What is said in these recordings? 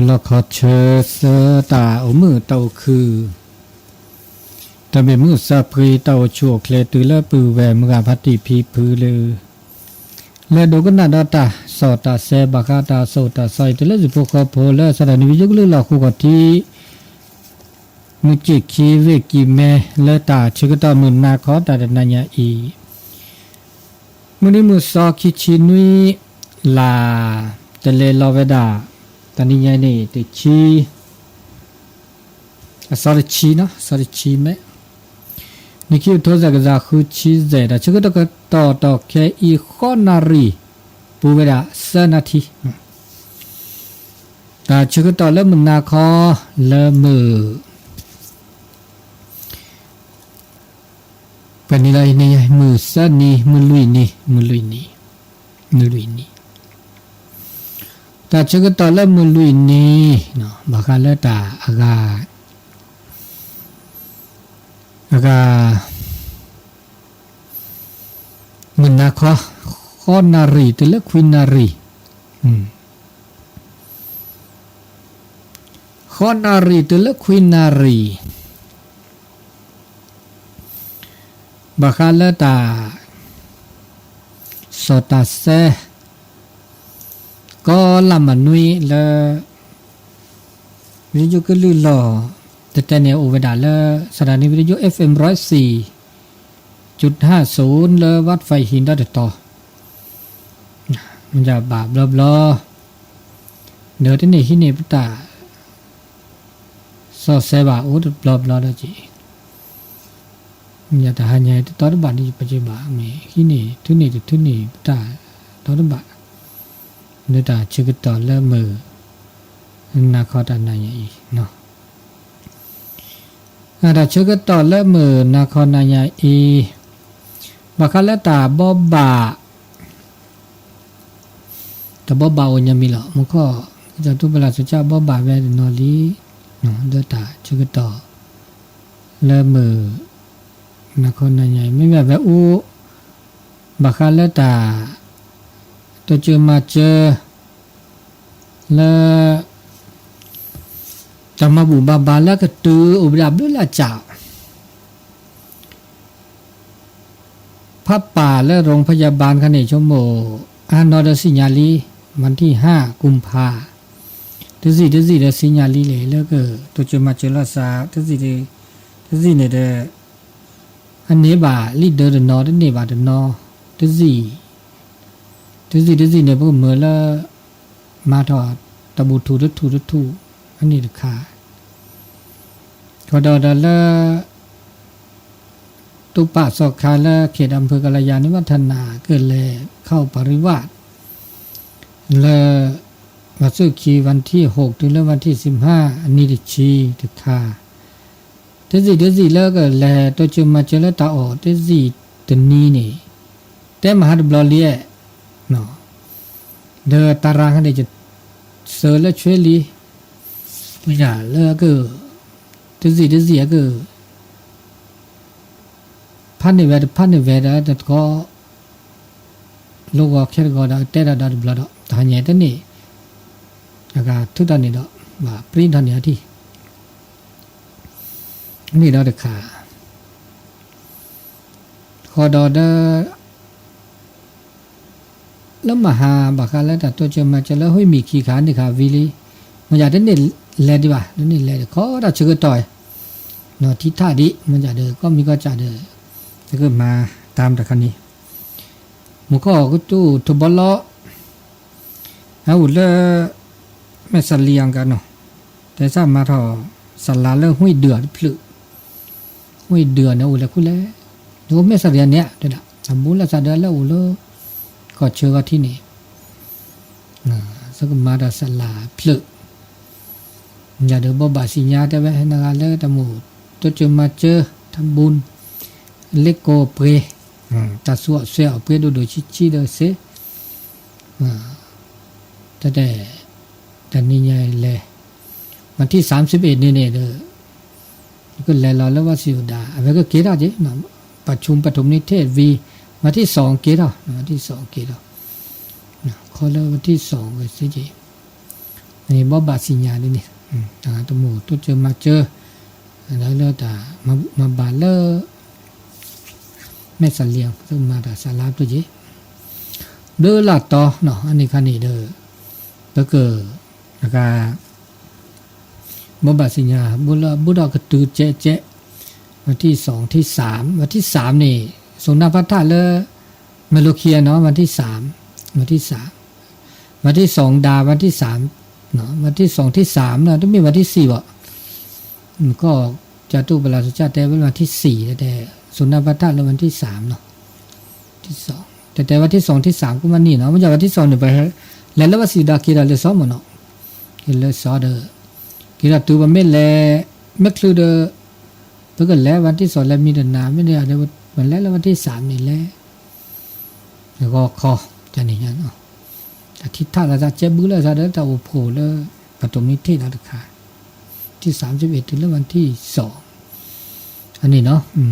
လီၢ်ခီဆၢသၢ တၢ်အိၣ်မုာ်တၢ်အိၣ်ခုၣ်, တၢ်ဘၣ်မုာ်စၢဖှံ တၢ်အိၣ်ဆူၣ်အိၣ်ချ့ တုၤလၢပုၢ်ဝဲၢ်မုၢ်ဂၤဖါတံၢ်ဖံဖုလၢ လဲၤဒိကနၣ်ဒီးတၢ်စီၣ်တၢ်ဆဲ ဘၣ်ဃးတၢ်စိၣ်တၢ်ဆှံအံၤ တုၤလၢသုးဖိဃီဖိလၢ စီၤဒၤနံဝံယိကလုၢ်လီၢ်ဃုာ်ခီၣ်ထံး မုၢ်စ့ၢ်ခံဝ့ၢ်ကံၤမဲ လၢတၢ်ဆၢကတီၢ်မုၢ်နၤခီတၢ်တနၤညါအံၤ မုၢ်နံၤမုၢ်စီ ခံဆံနွံ လါ တလဲၤလီၤဝဲဒၣ် တနံၤညါအံၤန့ၣ် တဆံ အစီတဆံနီၤ အစီတဆံမဲ နံၣ်ခံကထိ စဲးကစၢ်ဃုဆံယဲၢ် တၢ်ဆၢကတီၢ်ကတီၢ်ထီၣ်ခဲအံၤ ဃိးနၣ်ရံၣ် ပူၤဝဲဒၣ်သၢနၣ်ထံ တၢ်ဆၢကတီၢ်လၢမုၢ်နၤခီ လၢမုၢ် ပှဲၤနံၤလီၤအံၤန့ၣ် မုၢ်သၢနံၤ မုၢ်လွံၢ်နံၤ မုၢ်လွံၢ်နံၤ မုၢ်လွံၢ်နံၤ တၢ်ဆၢကတီၢ်လၢမုၢ်လွံၢ်နံၤ ဘၣ်ဃးလၢတၢ်အဂၤ အဂၤ မုၢ်နၤခီ ဃိးနၣ်ရံၣ်တုၤလၢခွံနၣ်ရံၣ် ဃိးနၣ်ရံၣ်တုၤလၢခွံနၣ်ရံၣ် ဘၣ်ဃးလၢတၢ် စီၣ်တၢ်ဆဲ ကီလၢမနွံလၢ ဝံယိကလုၢ်လီၢ် တတဲန့ၣ်အိၣ်ဝဲဒၣ်လၢ စီၤဒၤနံဝံယိ FM ร้อยสี่จุดห้าศูนย์ လၢ วัดไฟหิน ဒီတတီၤ မ့ၢ်ဘၣ်ဘျီဘျီ ဒီးတန့ၢ်ဟံးန့ၢ်ပတၢ် စီၣ်ဆဲဘၣ်အိၣ်တဘျီဘျီဒီးက့ၤ မ့ၢ်တၢ်ဟါညါတတီၤတဘၣ်ဒ်ပက့ၤဘၣ် မ့ၢ်ဟံးန့ၢ် ထုးန့ၢ်တထုးန့ၢ်ပတၢ်တီတဘၣ် လၢတၢ်ဆၢကတီၢ်လၢမုၢ် နၤခီတၢ်နၤညါအံၤ တၢ်ဆၢကတီၢ်လၢမုၢ်နၤခီနၤညါအံၤ ဘၣ်ဃးလၢတၢ်ဘီဘၣ် တၢ်ဘီဘၣ်အိၣ်ညါမံၤလီၤ မူခိၣ် ကစီၤတူပလၢ်စကၢ်ဘီဘၣ်ဝဲတနီၤလံ လၢတၢ်ဆၢကတီၢ် လၢမုၢ် နၤခီနၤညါအံၤ မ့မ့ၢ်ဝဲအိၣ် ဘၣ်ဃးလၢတၢ် တိစၢၤမၤစၢၤ လၢ တၢ်မၤဘူၣ်ဘၣ်ဘၣ်လၢကတုၤအိၣ်ဘျၣ်ဘျုးလၢ်စၢ် ဖးပာ်လၢ โรงพยาบาล ခါန့ၣ် ဆိကမိၣ် အါနီၢ်ဒီးစံၣ်ညါလံ วันที่ห้า กุมภา တစံၣ်တစံၣ်ဒီးစံၣ်ညါလံလဲၣ် လၢက တိစၢၤမၤစၢၤလီၤစး တစံၣ် တစံၣ်န့ၣ်ဒီး အန့ၢ်ဘၣ်လံဒၢတနီၤ တန့ၢ်ဘၣ်တနီၤ တစံၣ် တစံၣ်တစံၣ်န့ၣ် ပကမၢလၢ မၤထီၣ် တၢ်ဘူၣ်ထူၣ်တထူၣ်တထူၣ် အန့ၣ်တခါ ဃီဒီးဒီးလၢ တိပာ်စီၤခါလၢ เขตอำเภอกัลยาณิวัฒนะ ကလဲၤ เข้าปริวาส လၢ ဘၣ်ဆၣ်ခံ วันที่หก တုၤလၢ วันที่สิบห้า အနံၤတဆံတခါ တစံၣ်တစံၣ်လၢကလဲၤတိစၢၤမၤစၢၤလၢတၢ်အီၣ်တစံၣ်တနံၤန့ၣ် တဲမဟါတဘျီလံ ဒီးတၢ်ရၤခါန့ၣ် ယစၢၤလၢဆွဲလံ ပညၣ်လၢက တစံၣ်တစံၣ်အက ဖးန့ၢ်ဝဲတဖးန့ၢ်ဝဲဒီးတသကိး လိၣ်ဂီၤခဲတဂီၤဒီးတဲတၢ်ဒီးတဘျီဒီး တဟါညါတန့ၢ် အဂၤထုးထီၣ်န့ၣ်ဒီး ဘၣ်ပြံထီၣ်န့ၢ်အထံၣ် န့ၣ်ဒီးတခါ ဃီဒီးဒီး လၢမဟါဘၣ်ဃးလၢတၢ်တိစၢၤမၤစၢၤလၢ ဟူမံၣ်ခံခါန့ၣ်ခါဝံၤလံ မ့ၢ်ယၤတန့ၢ်လဲၤဒံးဘၣ် တန့ၢ်လဲၤဒီးခီတၢ်ဆၢကတီၢ် ထံထးဒံး မ့ၢ်ယၤဒီး ကီၢ်မံကီၢ်စၢ်ဒီး ကမၤတၢ်မတၤခါန့ၣ် မူခိၣ်ကတူၢ်ထဘီလီၤ အအိၣ်လၢ မဲၢ်စးလံအကနီၤ တဲစၢ်မၤထီၣ် စလၤလၢ ห้วยเดือ တဖျၢၣ် ห้วยเดือ န့ၣ် အိၣ်လဲၤခူလဲၣ် နအိၣ်မဲၢ်စးလံန့ၣ် တဲဒၣ် အဘူးလၢစးဒီးလၢအိၣ်လၢ ကီၢ်ဆၢဂီၤထံးန့ၣ် စကမၤဒီးစလၤဖျၢၣ် ယၤဒီးဘီဘၣ်စံၣ်ညါတဲဝဲ နဂၤလၢတၢ်မိၣ်တိစၢၤမၤစၢၤ တၢ်ဘူၣ် လ့ကိၣ်ပှ့ၤ တၢ်သူၣ်အီၣ်ဆွဲအီၣ်ပှ့ၤဒိၣ်ဒိၣ်ဆံးဆံးဒီးစ့ တၢ်တဲ တနံၤညါလဲၤ วันที่สามสิบเอ็ด န့ၣ်န့ၣ်ဒီး ကလဲၤလီၤလၢဝၣ်စံၣ်အိၣ်ဒၣ် အဝဲကက့ၤထီၣ်က့ၤ ประชุม ပထမနံၤထဲဝံၤ วันที่สอง က့ၤထီၣ် วันที่สอง က့ၤထီၣ် ခီလၢ วันที่สอง ဝဲစ့က့ၤ ဘီဘၣ်စံၣ်ညါဒ်န့ၣ်, တၢ်တမိၣ်တိစၢၤမၤစၢၤ, လၢတၢ်မၤဘၣ်လၢ မဲၢ်စးလံၤ သုမၤတၢ်စးလါပျိက့ၤ, ဘျုးလၢ်တီ, အန့ၣ်ခါန့ၣ်ဒီး ပက အဂၤ ဘီဘၣ်စံၣ်ညါ ဘိလၢဘိဒီးကတုၤကဲကဲ, ဝၤထံၣ်စီၣ်ထံၣ်စၢ်, ဝၤထံၣ်စၢ်န့ၣ် စိၣ်နါဖးထၣ်လၢ မဲၢ်လိခံနီၤ, ဝၤထံၣ်စၢ်, ဝၤထံၣ်စၢ်, ဝၤထံၣ်စီၣ်ဒါ ဝၤထံၣ်စၢ်, ဝၤထံၣ်စီၣ်ထံၣ်စၢ်နီၤ, တမ့ၢ်ဝၤထံၣ်စံၣ်ဘၣ်, ကီၢ်ကၠီတူၢ်ပလၢ်စိၤကၠၢ်တဲဝဲလၢဝၤထံၣ်စံၣ်တဲ, စိၣ်နါဖးထၣ်လၢဝၤထံၣ်စၢ်နီၤ, တဲတဲဝဲထံၣ်စီၣ်ထံၣ်စၢ်ကမၤန့ၢ်နီၤ, မ့ၢ်ယဝၤထံၣ်စီၣ်န့ၣ် ပလဲၤလၢဝဲစံၣ်ဒီးက့ၤဒီးလၢစီၤမၢ်နီၤ, က့ၤလၢစီၤဒီး က့ၤဒီးတုၤပမ့ၢ်လဲၤ မ့ၢ်ချုးဒီး ပကလဲၤဝဲထံၣ်စီၣ်လဲၤမံတနၤ မ့ၢ်ဒီး ပလဲၤလၢဝဲထံၣ်စၢ်န့ၣ်လဲၤ ဂီၤခီ တၢ်န့ၣ် တၢ်ထံၣ်ထၣ်လီၤသး ကဲဘုလၢသးဒီးတၢ်အိၣ်ဖှိၣ်လၢ ပှၤတိၢ်မံထ့ၣ်လီၤတခါ, ထံၣ်စၢ်မ့ၢ်တုၤလၢဝဲထံၣ်စီၣ်, အန့ၣ်နီၤ,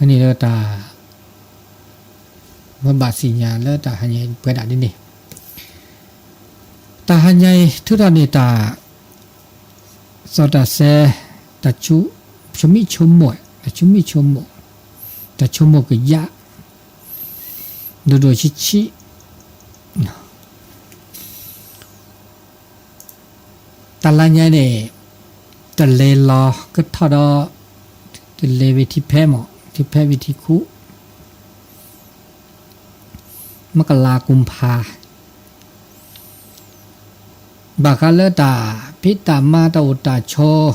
အန့ၣ်ဒီးတၢ် ပဘၣ်စံၣ်ညါလၢတၢ်ဟါညါအံၤပှဲၤဒၣ်ဒ်န့ၣ်, တၢ်ဟါညါအံၤ ထုးထီၣ်န့ၢ်တၢ် စီၤတၢ်စဲ တၢ် ဆိမိၣ်ဆိမိၣ်, တၢ်ဆိမိၣ်ဆိမိၣ်, တၢ်ဆိကမိၣ်ကယၢ် ဒိၣ်ဒိၣ်ဆံးဆံး တၢ်လါညါန့ၣ် တလဲၤလီၤကထီၣ်ဒီး တလဲၤဝံၤထံဖဲမး ထံဖဲဝံၤထံခူ မကလၤကူၤဖး ဘၣ်ဃးလၢတၢ်ဖံးတၢ်မၤတၢ်အိၣ်တၢ်ဆိး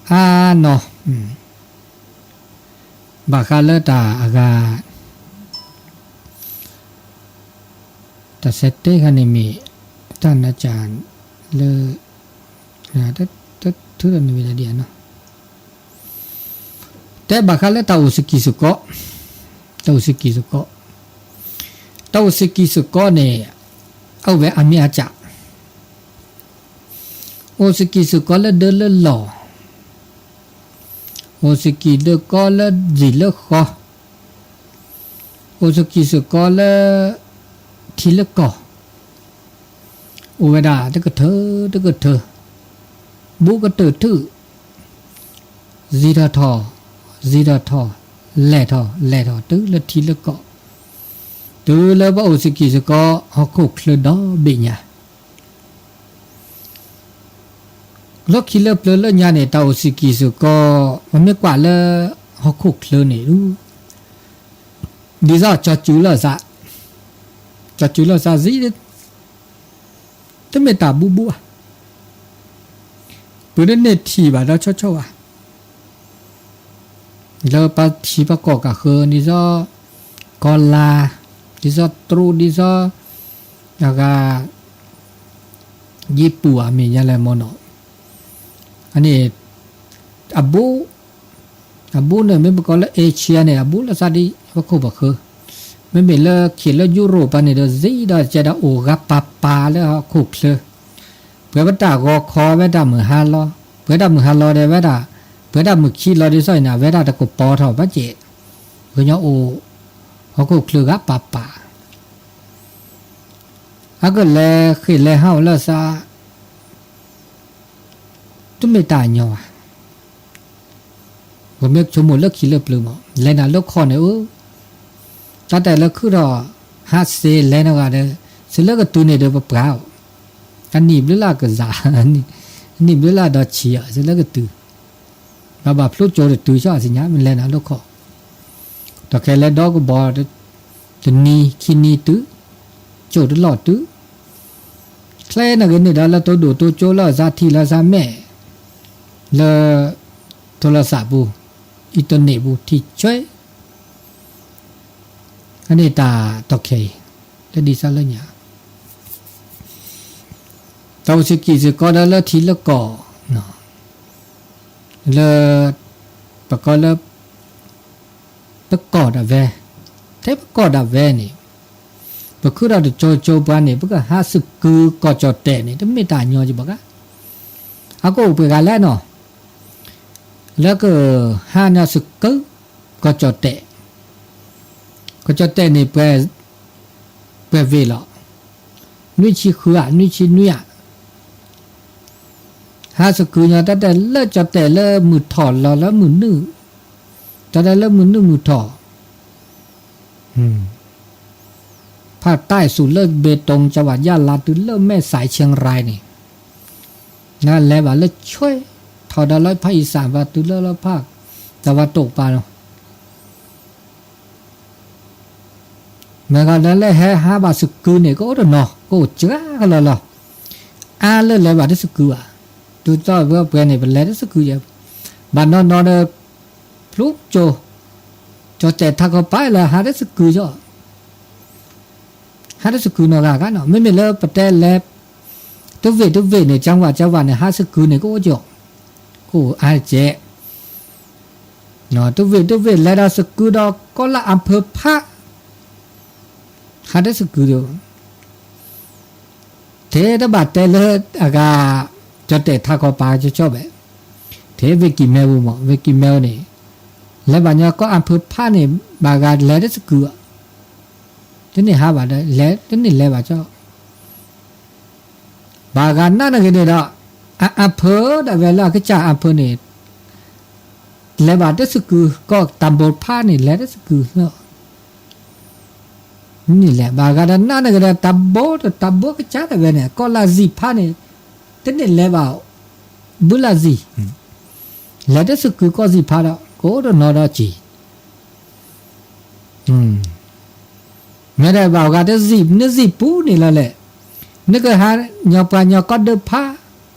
အါနီၤ ဘၣ်ဃးလၢတၢ်အဂၤ တၢ်ဆဲးတဲခါန့ၣ်မ့ၢ် တၢ်နးစၢ်လၢ တထုးထီၣ်န့ၢ်ဝဲဒၣ်ဒ်အံၤနီၤ တဲဘၣ်ဃးလၢတၢ်အိၣ်စကံၢ်စကီး, တၢ်အိၣ်စကံၢ်စကီး, တၢ်အိၣ်စကံၢ်စကီးန့ၣ် အအိၣ်ဝဲအါမံၤအါစၢ်, အိၣ်စကံၢ်စကီးလၢဒၢလၢလီၢ်, အိၣ်စကံၢ်စကီးလၢဒံၣ်လၢဃီ, အိၣ်စကံၢ်စကီးလၢ ထံလၢကီၢ်, အိၣ်ဝဲဒၣ်တကထၢတကထၢ, ဘူးကတၢၢ်ထူၣ်, စံၣ်ထီၣ်ထီၣ်, စံၣ်ထီၣ်ထီၣ်, လဲၢ်ထီၣ်လဲၢ်ထီၣ် တုၤလၢထံလၢကီၢ်, တုၤလၢပအိၣ်စကံၢ်စကီး ဟီၣ်ခိၣ်ချၢဒီဘ့ၣ်ညါ လၢခံလၢပျၢၤလၢညါန့ၣ် တၢ်အိၣ်စကံၢ်စကီး ပမ့ၢ်ကွၢ်လၢ ဟီၣ်ခိၣ်ချၢန့ၣ် ဒ်သိးကၠီၤစူၤလီၤသး, ကၠီၤစူၤလီၤသးစံး တမ့ၢ်တၢ်ဘူးဘူးဘၣ်, ပတန့ၢ်ထံၣ်ဘၣ်ဒီးဆီဆီဘၣ်, လၢပထံပကီၢ်ကဃၢၤ ဒ်သိး ကီၤလၤ, ဒ်သိးတရူး ဒ်သိး အဂၤ ယ့ပူၤအမဲာ်ညါလဲၣ်မ့ၢ်နီၤ, အန့ၣ် အဘူး, အဘူးန့ၣ် မ့ၢ်ပကိးလၢ Asia န့ၣ် အဘူးလၢသးဒ်ဟီၣ်ခိၣ်ပဃၢၤ, မ့မ့ၢ်လၢခံလၢယူရိၣ်ပၤန့ၣ်ဒီး စံးဒီးကဲဒၣ်အိၣ်ဂၤပၤပၤလၢဟီၣ်ခိၣ်ချၢ, ပှဲၤဝဲတၢ်ဂီၤခီဝဲတၢ်မုၢ်ဟါလီၤ, ပှဲၤတၢ်မုၢ်ဟါလီၤဒီးဝဲဒၣ်, ပှဲၤတၢ်မုၢ်ခံလီၤဒ်သိးအံၤန့ၣ် အဝဲဒၣ်တကပီၤထီၣ်ဘၣ်က့ၤ, ကညီအိၣ် ဟီၣ်ခိၣ်ချၢဂၤပၤပၤ အကလဲၤဃ့ၢ်လဲၤဟးအိၣ်လၢသး, တမ့ၢ်တၢ်ညီဘၣ်, ပမ့ၢ်ဆိကမိၣ်လၢခံလၢပျၢၤမး လဲၤနၤလၢခီၣ်န့ၣ်ဧၢ, တၢ်တဲလၢခုၣ်ထီၣ် ဟးစ့လဲၤနီၢ်ဂၤဒီး သုလၢကတုၤန့ၣ်ဒီးပပှၤအီၤ, အနံၣ်ဘျုးလၢကစၢ်, အနံၣ်ဘျုးလၢဒီးဆံးအီၤ သုလၢကတုၤ ဘၣ်ဘၣ်ဖျိကၠိတတုၤဆၣ်အသ့ၣ်ညါ မ့ၢ်လဲၤနၤလၢခီၣ်, ဒီးခဲလဲၤဒီကဘီ တနံၤခံနံၤတုၤ, ကၠိတလီၢ်တုၤ, ချဲနဂ့ၤန့ၣ်ဒီးလၢတိဒိၣ်တိကၠိလၢအသးထံၣ်လၢသးမဲာ်, လၢ ထိလီၤသးပူၤ, အံၣ်တန့ၣ်ပူၤထံၣ်ဆွဲ အန့ၣ်တၢ်တီၢ်ခဲအံၤ လၢဒ်သိးလၢညါ တၢ်အိၣ်စ့ၢ်ကီးစ့ၢ်ကီးဒီးလၢထံလၢကီၢ်, လၢ ပကိးလၢ ပကီၢ်ဒၣ်ဝဲ, ထဲပကီၢ်ဒၣ်ဝဲန့ၣ် ပခုၣ်ဒီးတကၠိကၠိပှၤန့ၣ် ပကဟးသကုၤကီၢ်ကၠီၣ်တဲၣ်န့ၣ် တမ့ၢ်တၢ်ညီကဘၣ်ကါ, အကအိၣ်ပှဲၤဂၤလဲၣ်နီၤ, လၢကဟးန့ၢ်သကုၤ ကီၢ်ကၠီၣ်တဲၣ်, ကီၢ်ကၠီၣ်တဲၣ်န့ၣ် ပှဲၤဝ့ၢ်လီၤ. နွံဆံဃုဧါ နွံဆံနွံဧါ, ဟးစကုၤညီ တၢ်တဲလၢကၠီၣ်တဲာ်လၢမုၢ်ထီၣ်လီၤလၢမုၢ်နုာ်, တၢ်တဲလၢမုၢ်နုာ်မုၢ်ထီၣ် ဖၣ်တၢ်အံၤဆူၣ်လၢဘ့ၣ်တိၣ် ကၠၣ်ဝးယၣ်လါ တုၤလၢမဲၢ်စး ခၠ့ၣ်ရၢၣ်န့ၣ်, နလဲၤဘၣ်လၢဆွဲ ထီၣ်ဒီးလၢဖၣ်အံၣ်စၣ်ဘၣ် တုၤလၢလၢဖၣ် တၢ်ဝဲတိာ်ပာ်လီၤ. မ့ၢ်ဂ့ၤဒီးလၢဟဲဟးဘၣ်စကုၤန့ၣ် ကအိၣ်တနီၤ ကအိၣ်စှၤကလီလီၤ. အါလၢလဲၤဘၣ်တစကုၤဘၣ်, တုၤသီၣ်ဝဲပှဲၤန့ၣ် ပလဲၤတစကုၤယဲ, ဘၣ်နီၢ်နီၢ်ဒီး ဖျိကၠိ, ကၠီၣ်တဲာ်ထးခီပၤလၢဟးတစကုၤကၠီ ဟးတစကုၤနီၢ်ဂၤဂၤနီၤ မ့မ့ၢ်လၢပတဲလဲၤ တဝ့ၢ်တဝ့ၢ်န့ၣ် ကၠၣ်ဝးကၠၣ်ဝးန့ၣ် ဟးစကုၤန့ၣ် ကအိၣ်ကၠီ, ကအိၣ်အါကဲး, တဝ့ၢ်တဝ့ၢ်လဲၤဒီးစကုၤဒီးကီၢ်လၢအဖၢဖး, ဟးတစကုၤဒီး ထဲတဘၣ်တဲလၢအဂၤ ကၠီၣ်တဲာ်ထးခီပၤကၠီဘၣ်, ထဲဝ့ၢ်ကံၢ်မဲဝူမး ဝ့ၢ်ကံၢ်မဲဝူန့ၣ် လဲၤဘၣ်ညီကီၢ်အဖၢဖးန့ၣ် ဘၣ်ဂၤလဲၤတစကုၤ, တန့ၢ်ဟးဘၣ်ဒီး လဲၤတန့ၢ်လဲၤဘၣ်ကၠီ ဘၣ်ဂၤနာ်န့ၣ်ဂ့ၤန့ၣ်ဒီး အအဖၢဒၣ်ဝဲလၢအကစၢ်အဖၢန့ၣ် လဲၤဘၣ်တစကုၤ ကီၢ်တၢ်ဘိဖးန့ၣ် လဲၤတစကုၤ န့ၣ်လဲၣ် ဘၣ်ဂၤဒီးနာ်န့ၣ်ဂ့ၤဒီး တၢ်ဘိတၢ်ဘိကစၢ်ဒၣ်ဝဲန့ၣ် ကီၢ်လၢစံာ်ဖးန့ၣ် တန့ၢ်လဲၤဘၣ် ဘုလၢစံာ်, လဲၤတစကုၤကီၢ်စံာ်ဖးဒီး ကအိၣ်တနီၤဒီးက့ၤ မ့ၢ်ဒၣ်ဘၣ်ဂၤတစံာ် နစံာ်ပူၤန့ၣ်လီၤလဲၣ်, နကဟးညီပှၤညီကီၢ်ဒၢဖး,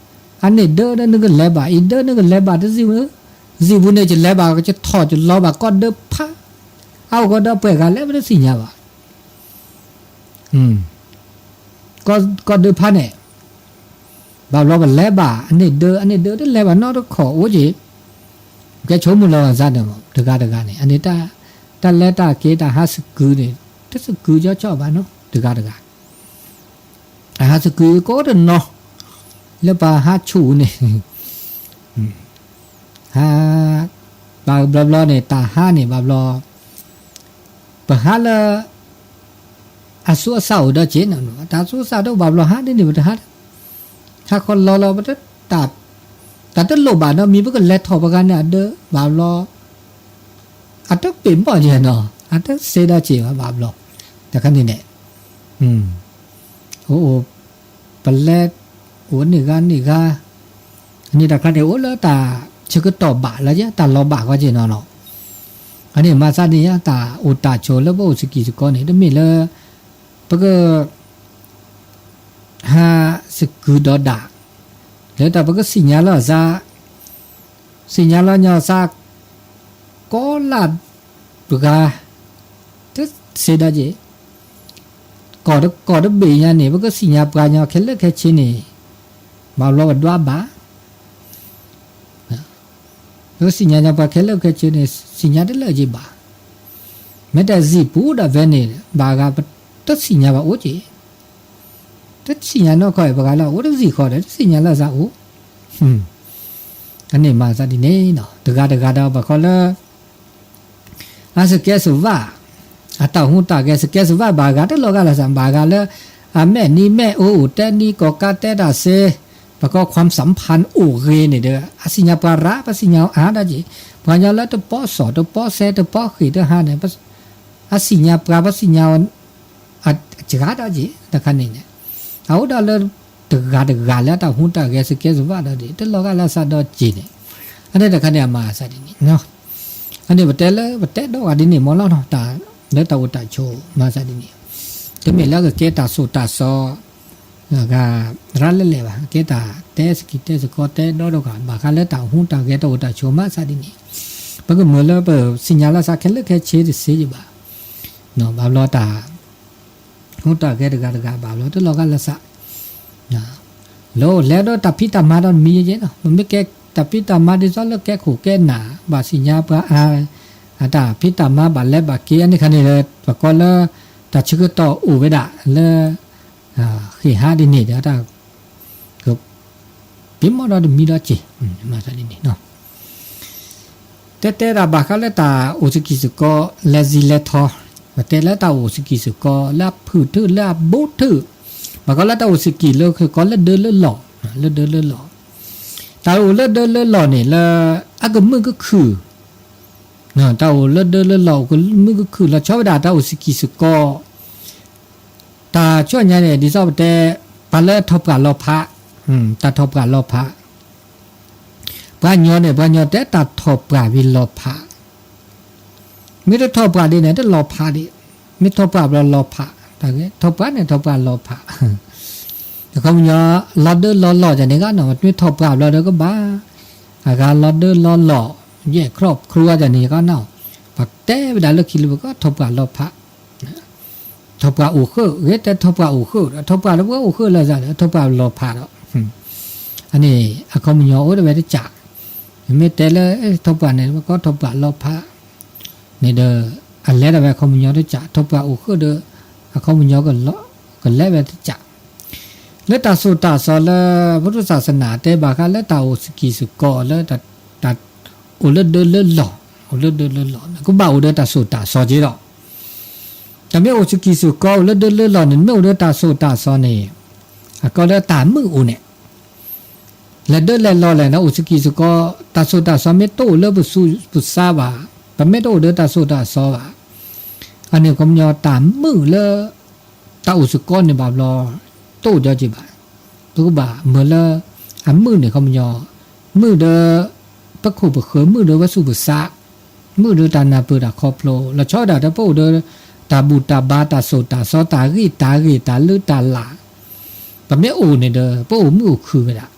အန့ၣ်ဒၢဒီး နကလဲၤဘၣ်အံၤဒၢ နကလဲၤဘၣ်တစံာ်ပူၤ, စံာ်ပူၤန့ၣ် ယလဲၤဘၣ် ယထီၣ်ယလီၤဘၣ်ကီၢ်ဒၢဖး, အအိၣ်ကီၢ်ဒီးပှဲၤဂၤလဲၣ် ပတသ့ၣ်ညါဘၣ် ကီၢ်ဒၢဖးန့ၣ် ဘၣ်ဘျီပလဲၤဘၣ် အန့ၣ်ဒၢ အန့ၣ်ဒၢတလဲၤဘၣ်နီတခီၣ်အိၣ်က့ၤ, ကဲဆိကမိၣ်လီၤဂာ်စၢ်န့ၣ်မး တဂၤတဂၤန့ၣ် အန့ၣ် တၢ်လဲၤတၢ်က့ၤတၢ်ဟးစကုၤန့ၣ် တစကုၤကၠီကၠီဘၣ်နီၤ တဂၤတဂၤ, အဟးစကုၤကအိၣ်တနီၤ လၢပှၤဟးဆူၣ်န့ၣ် ဟး ဘၣ်ဘျီဘျီန့ၣ် တၢ်ဟးန့ၣ် ဘၣ်ဘျီ ပဟးလၢ အဆူးအဆါအိၣ်ဒီးက့ၤနီၤ, တၢ်ဆူးအဆါတအိၣ်ဘၣ်ဘျီဟးဒ်န့ၣ် ပတဟး, ဟးခီလီၤလီၤ ပတ တၢ်တလိၣ်ဘၣ်နီၤ မ့ၢ်ပကလဲၤထီၣ်ပှၤဂၤန့ၣ်အဒၢ ဘၣ်ဘျီ အတပ့ၤမီၢ်ယဲနီၤ အတစ့ဒီးက့ၤဘၣ်ဘျီ, တခါန့ၣ်န့ၣ် အိၣ်အိၣ် ပလဲၤ အိၣ်န့ၢ်ဂၤန့ၢ်ဂၤ န့ၣ်တခါန့ၣ် အိၣ်လၢတၢ်ဆၢကတီၢ်ဘၣ်လီၤယဲ တၢ်လီၤဘၣ်ဃီက့ၤနီၤနီၤ, အန့ၣ်မၤသးဒ်န့ၣ် တၢ်အိၣ်တၢ်ဆိးလၢပအိၣ်စကံးစကီးန့ၣ် တမ့ၢ်လၢ ပက ဟးစကုၤဒီးဒၣ် လၢတၢ်ပကသ့ၣ်ညါလီၤသး သ့ၣ်ညါလီၤညီသး ကီလၢပှၤ တသ့ဒီးက့ၤ ကီၢ်တကီၢ်တဘ့ၣ်ညါန့ၣ် ပကသ့ၣ်ညါပှၤညီခဲလၢာ်ခဲဆ့န့ၣ် ဘၣ်ဘျီပဒွးဘၣ် ပကသ့ၣ်ညါညီပှၤခဲလၢာ်ခဲဆ့န့ၣ် သ့ၣ်ညါတလၢာ်က့ၤဘၣ်. မ့ၢ်တၢ်စံာ်ပူၤဒၣ်ဝဲန့ၣ် ဘၣ်ဂၤပတသ့ၣ်ညါဘၣ်အိၣ်က့ၤ တသ့ၣ်ညါနီၢ်ခီအံၤ ပှၤဂၤလၢအအိၣ်တစံာ်ဃီဒီး တသ့ၣ်ညါလၢသးအိၣ် အန့ၣ်မၤသးဒ်န့ၣ်နီၤ တဂၤတဂၤဒီးပှၤခီလၢ အစကဲစဝၣ် အတၢ်ဟူးတၢ်ဂဲၤ စကဲစဝၣ်ဘၣ်ဂၤတလီၤဂာ်လၢသး ဘၣ်ဂၤလၢ အမဲာ်နံၤမဲာ်အိၣ် အိၣ်တဲနံၤ ကိးကါတဲတၢ်စ့ ပှၤခီ ความสัมพันธ์ အိၣ်ဂ့ၤန့ၣ်ဒီး အသ့ၣ်ညါပှၤရၣ် ပသ့ၣ်ညါအါဒၣ်က့ၤ ပှၤညီလၢတပီၢ်စီၣ် တပီၢ်စဲ တပီၢ်ဃ့ၢ်တဟါန့ၣ် အသ့ၣ်ညါပှၤ ပသ့ၣ်ညါ အစှၤဒၣ်က့ၤ တခါန့ၣ်န့ၣ် အအိၣ်ဒၣ်လၢ တဂၤတဂၤလၢတၢ်ဟူးတၢ်ဂဲၤ စကဲစဝၣ်ဒီး တလီၤဂာ်လၢသးဒီးက့ၤန့ၣ် အန့ၣ်တခါန့ၣ် အမၤသးဒ်န့ၣ် အန့ၣ်ပတဲလၢ ပတဲဒီးဂၤဒ်န့ၣ်မ့ၢ်လီၤနီၤ တၢ်လၢတၢ်အိၣ်တၢ်ဆိး မၤသးဒ်န့ၣ် တမ့ၢ်လၢကကဲတၢ်သိၣ်တၢ်သီ ဂၤရၣ်လဲၣ်လဲၣ်ဘၣ် ကဲတၢ်တဲစကံးတဲစကီးတဲဒီတဂၤ ဘၣ်ဃးလၢတၢ်ဟူးတၢ်ဂဲၤတၢ်အိၣ်တၢ်ဆိး မၤသးဒ်န့ၣ် ပကမၢလၢပသ့ၣ်ညါလၢသးခဲလၢာ်ခဲဆ့တသ့ယဘၣ် ဘၣ်ဘျီတၢ် ဟူးတၢ်ဂဲၤတဂၤတဂၤ ဘၣ်ဘျီတလီၤဂာ်လၢသး လၢအိၣ်လဲၤဒီးတၢ်ဖံးတၢ်မၤဒီးမံၤယဲယဲနီၤ ပမ့ၢ်ကဲတၢ်ဖံးတၢ်မၤဒ်သိးလၢကဲခိၣ်ကဲနၢ် ဘၣ်သ့ၣ်ညါပှၤအါ အတၢ်ဖံးတၢ်မၤဘၣ်လဲၤဘၣ်က့ၤအန့ၣ်ခါန့ၣ်ဒီး ပကိးလၢ တၢ်ဆၢကတီၢ်အိၣ်ဝဲဒၣ်လၢ ဃ့ၢ်ဟးဒ်န့ၣ်ဒီးတၢ် ပ့ၤမီၢ်ဒီးတမံၤဒီးက့ၤ မၤသးဒ်န့ၣ် တဲတဲဒၣ်ဘၣ်ဃးလၢတၢ်အိၣ်စကံးစကီး လဲၤစံၣ်လဲၤထီၣ် ပတဲလၢတၢ်အိၣ်စကံးစကီး လၢအဖုၣ်ထူၣ်လၢအဘူးထူၣ် ပှၤကိးလၢတၢ်အိၣ်စကံၤလၢ ကိးလၢဒၢလၢလီၢ်, လၢဒၢလၢလီၢ်, တၢ်အိၣ်လၢဒၢလၢလီၢ်န့ၣ်လၢ အကမုာ်ကခုၣ်, တၢ်အိၣ်လၢဒၢလၢလီၢ် အိၣ်ကမုာ်ကခုၣ် လီၤဆီဝဲဒၣ်တၢ်အိၣ်စကံၤစကီး, တၢ်ဆူညါန့ၣ် ဒ်သိးပတဲ ပှၤလၢထီၣ်ပှၢ်လီၤဖး, တၢ်ထီၣ်ပှၢ်လီၤဖး ပှၤကညီန့ၣ် ပှၤကညီတဲတၢ်ထီၣ်ပှၢ်ဝံၤလီၤဖး, မ့ၢ်တထီၣ်ပှၢ်ဒ်န့ၣ် တလီၤဖးဒံး, မ့ၢ်ထီၣ်ပှၢ်ဘျီလီၤဖး, ထီၣ်ပှၢ်န့ၣ်ထီၣ်ပှၢ်လီၤဖး, အခီပညီ လီၤဒၢလီၤလီၢ်ဒ်န့ၣ်ဂ့ၤနီၤ မ့ၢ်ထီၣ်ပှၢ်ဘျီဒီးကဘၣ်, အဂၤလီၤဒၢလီၤလီၢ်, ယဲၢ်ခီၣ်ခရူအဒ်န့ၣ်ဂ့ၤနီၤ, ပှၤတဲဝဲဒၣ်လၢခံလၢပကထီၣ်ပှၢ်လီၤဖး ထီၣ်ပှၢ်အိၣ်ဃုာ်, ဂ့ၤတဲထီၣ်ပှၢ်အိၣ်ဃုာ်ဒီး ထီၣ်ပှၢ်လၢပှၤအိၣ်ဃုာ်လၢအစးဒီး ထီၣ်ပှၢ်လီၤဖးဒီး, အန့ၣ် အခီပညီအိၣ်ဒၣ်ဝဲတကး, မ့ၢ်တဲလၢ ထီၣ်ပှၢ်န့ၣ် ပကထီၣ်ပှၢ်လီၤဖးန့ၣ်ဒီး အလဲၤဒၣ်ဝဲအခီပညီတကး, ထီၣ်ပှၢ်အိၣ်ဃုာ်ဒီး အခီပညီ ကလဲၤဝဲတကး လၢတၢ်စိၢ်တၢ်စီလၢ ဗုဒ္ဓသာသနာ တဲဘၣ်ဃးလၢတၢ်အိၣ်စကံၤစကီးလၢ တၢ်အိၣ်လၢဒၢလၢလီၢ်, အိၣ်လၢဒၢလၢလီၢ်န့ၣ် ကဘၣ်အိၣ်ဒီးတၢ်စိၢ်တၢ်စီက့ဒီး, တမ့ၢ်အိၣ်စကံၤစကီးအိၣ်လၢဒၢလၢလီၢ်န့ၣ် မ့ၢ်အိၣ်ဒီးတၢ်စိၢ်တၢ်စီန့ၣ် အကီလၢတၢ်မုာ်အိၣ်န့ၣ်, လဲၤဒၢလဲၤလီၢ်လဲၣ်န့ၣ် အိၣ်စကံၤစကီး တၢ်စိၢ်တၢ်စီမ့ၢ်တအိၣ်လၢပသူၣ်ပသးဘၣ်, ပမ့ၢ်တအိၣ်ဒီးတၢ်စိၢ်တၢ်စီဘၣ်, အန့ၣ်ခီပညီတၢ်မုာ်လၢ တၢ်အိၣ်စကီးန့ၣ်ဘၣ်ဘျီ တအိၣ်ဒီးက့ၤဘၣ်, ပကဘၣ်မုာ်လၢ အမုာ်န့ၣ်ခီပညီ မုာ်ဒီး ပခိၣ်ပဃၢၤ မုာ်ဒီးပသူၣ်ပသး, မုာ်ဒီးတၢ်နၢ်ပၢၢ်တၢ်ခီဖျိ လီၤဆီဝဲဒၣ်ဒီးပအိၣ်ဒီး တၢ်ဘူၣ်တၢ်ဘါ တၢ်စိၢ်တၢ်စီ တၢ်ဂံၢ်တၢ်ဂ့ၤ တၢ်လုၢ်တၢ်လၢ်, ပမ့ၢ်အိၣ်န့ၣ်ဒီး ပအိၣ်မုာ်အိၣ်ခုၣ်ဝဲဒၣ်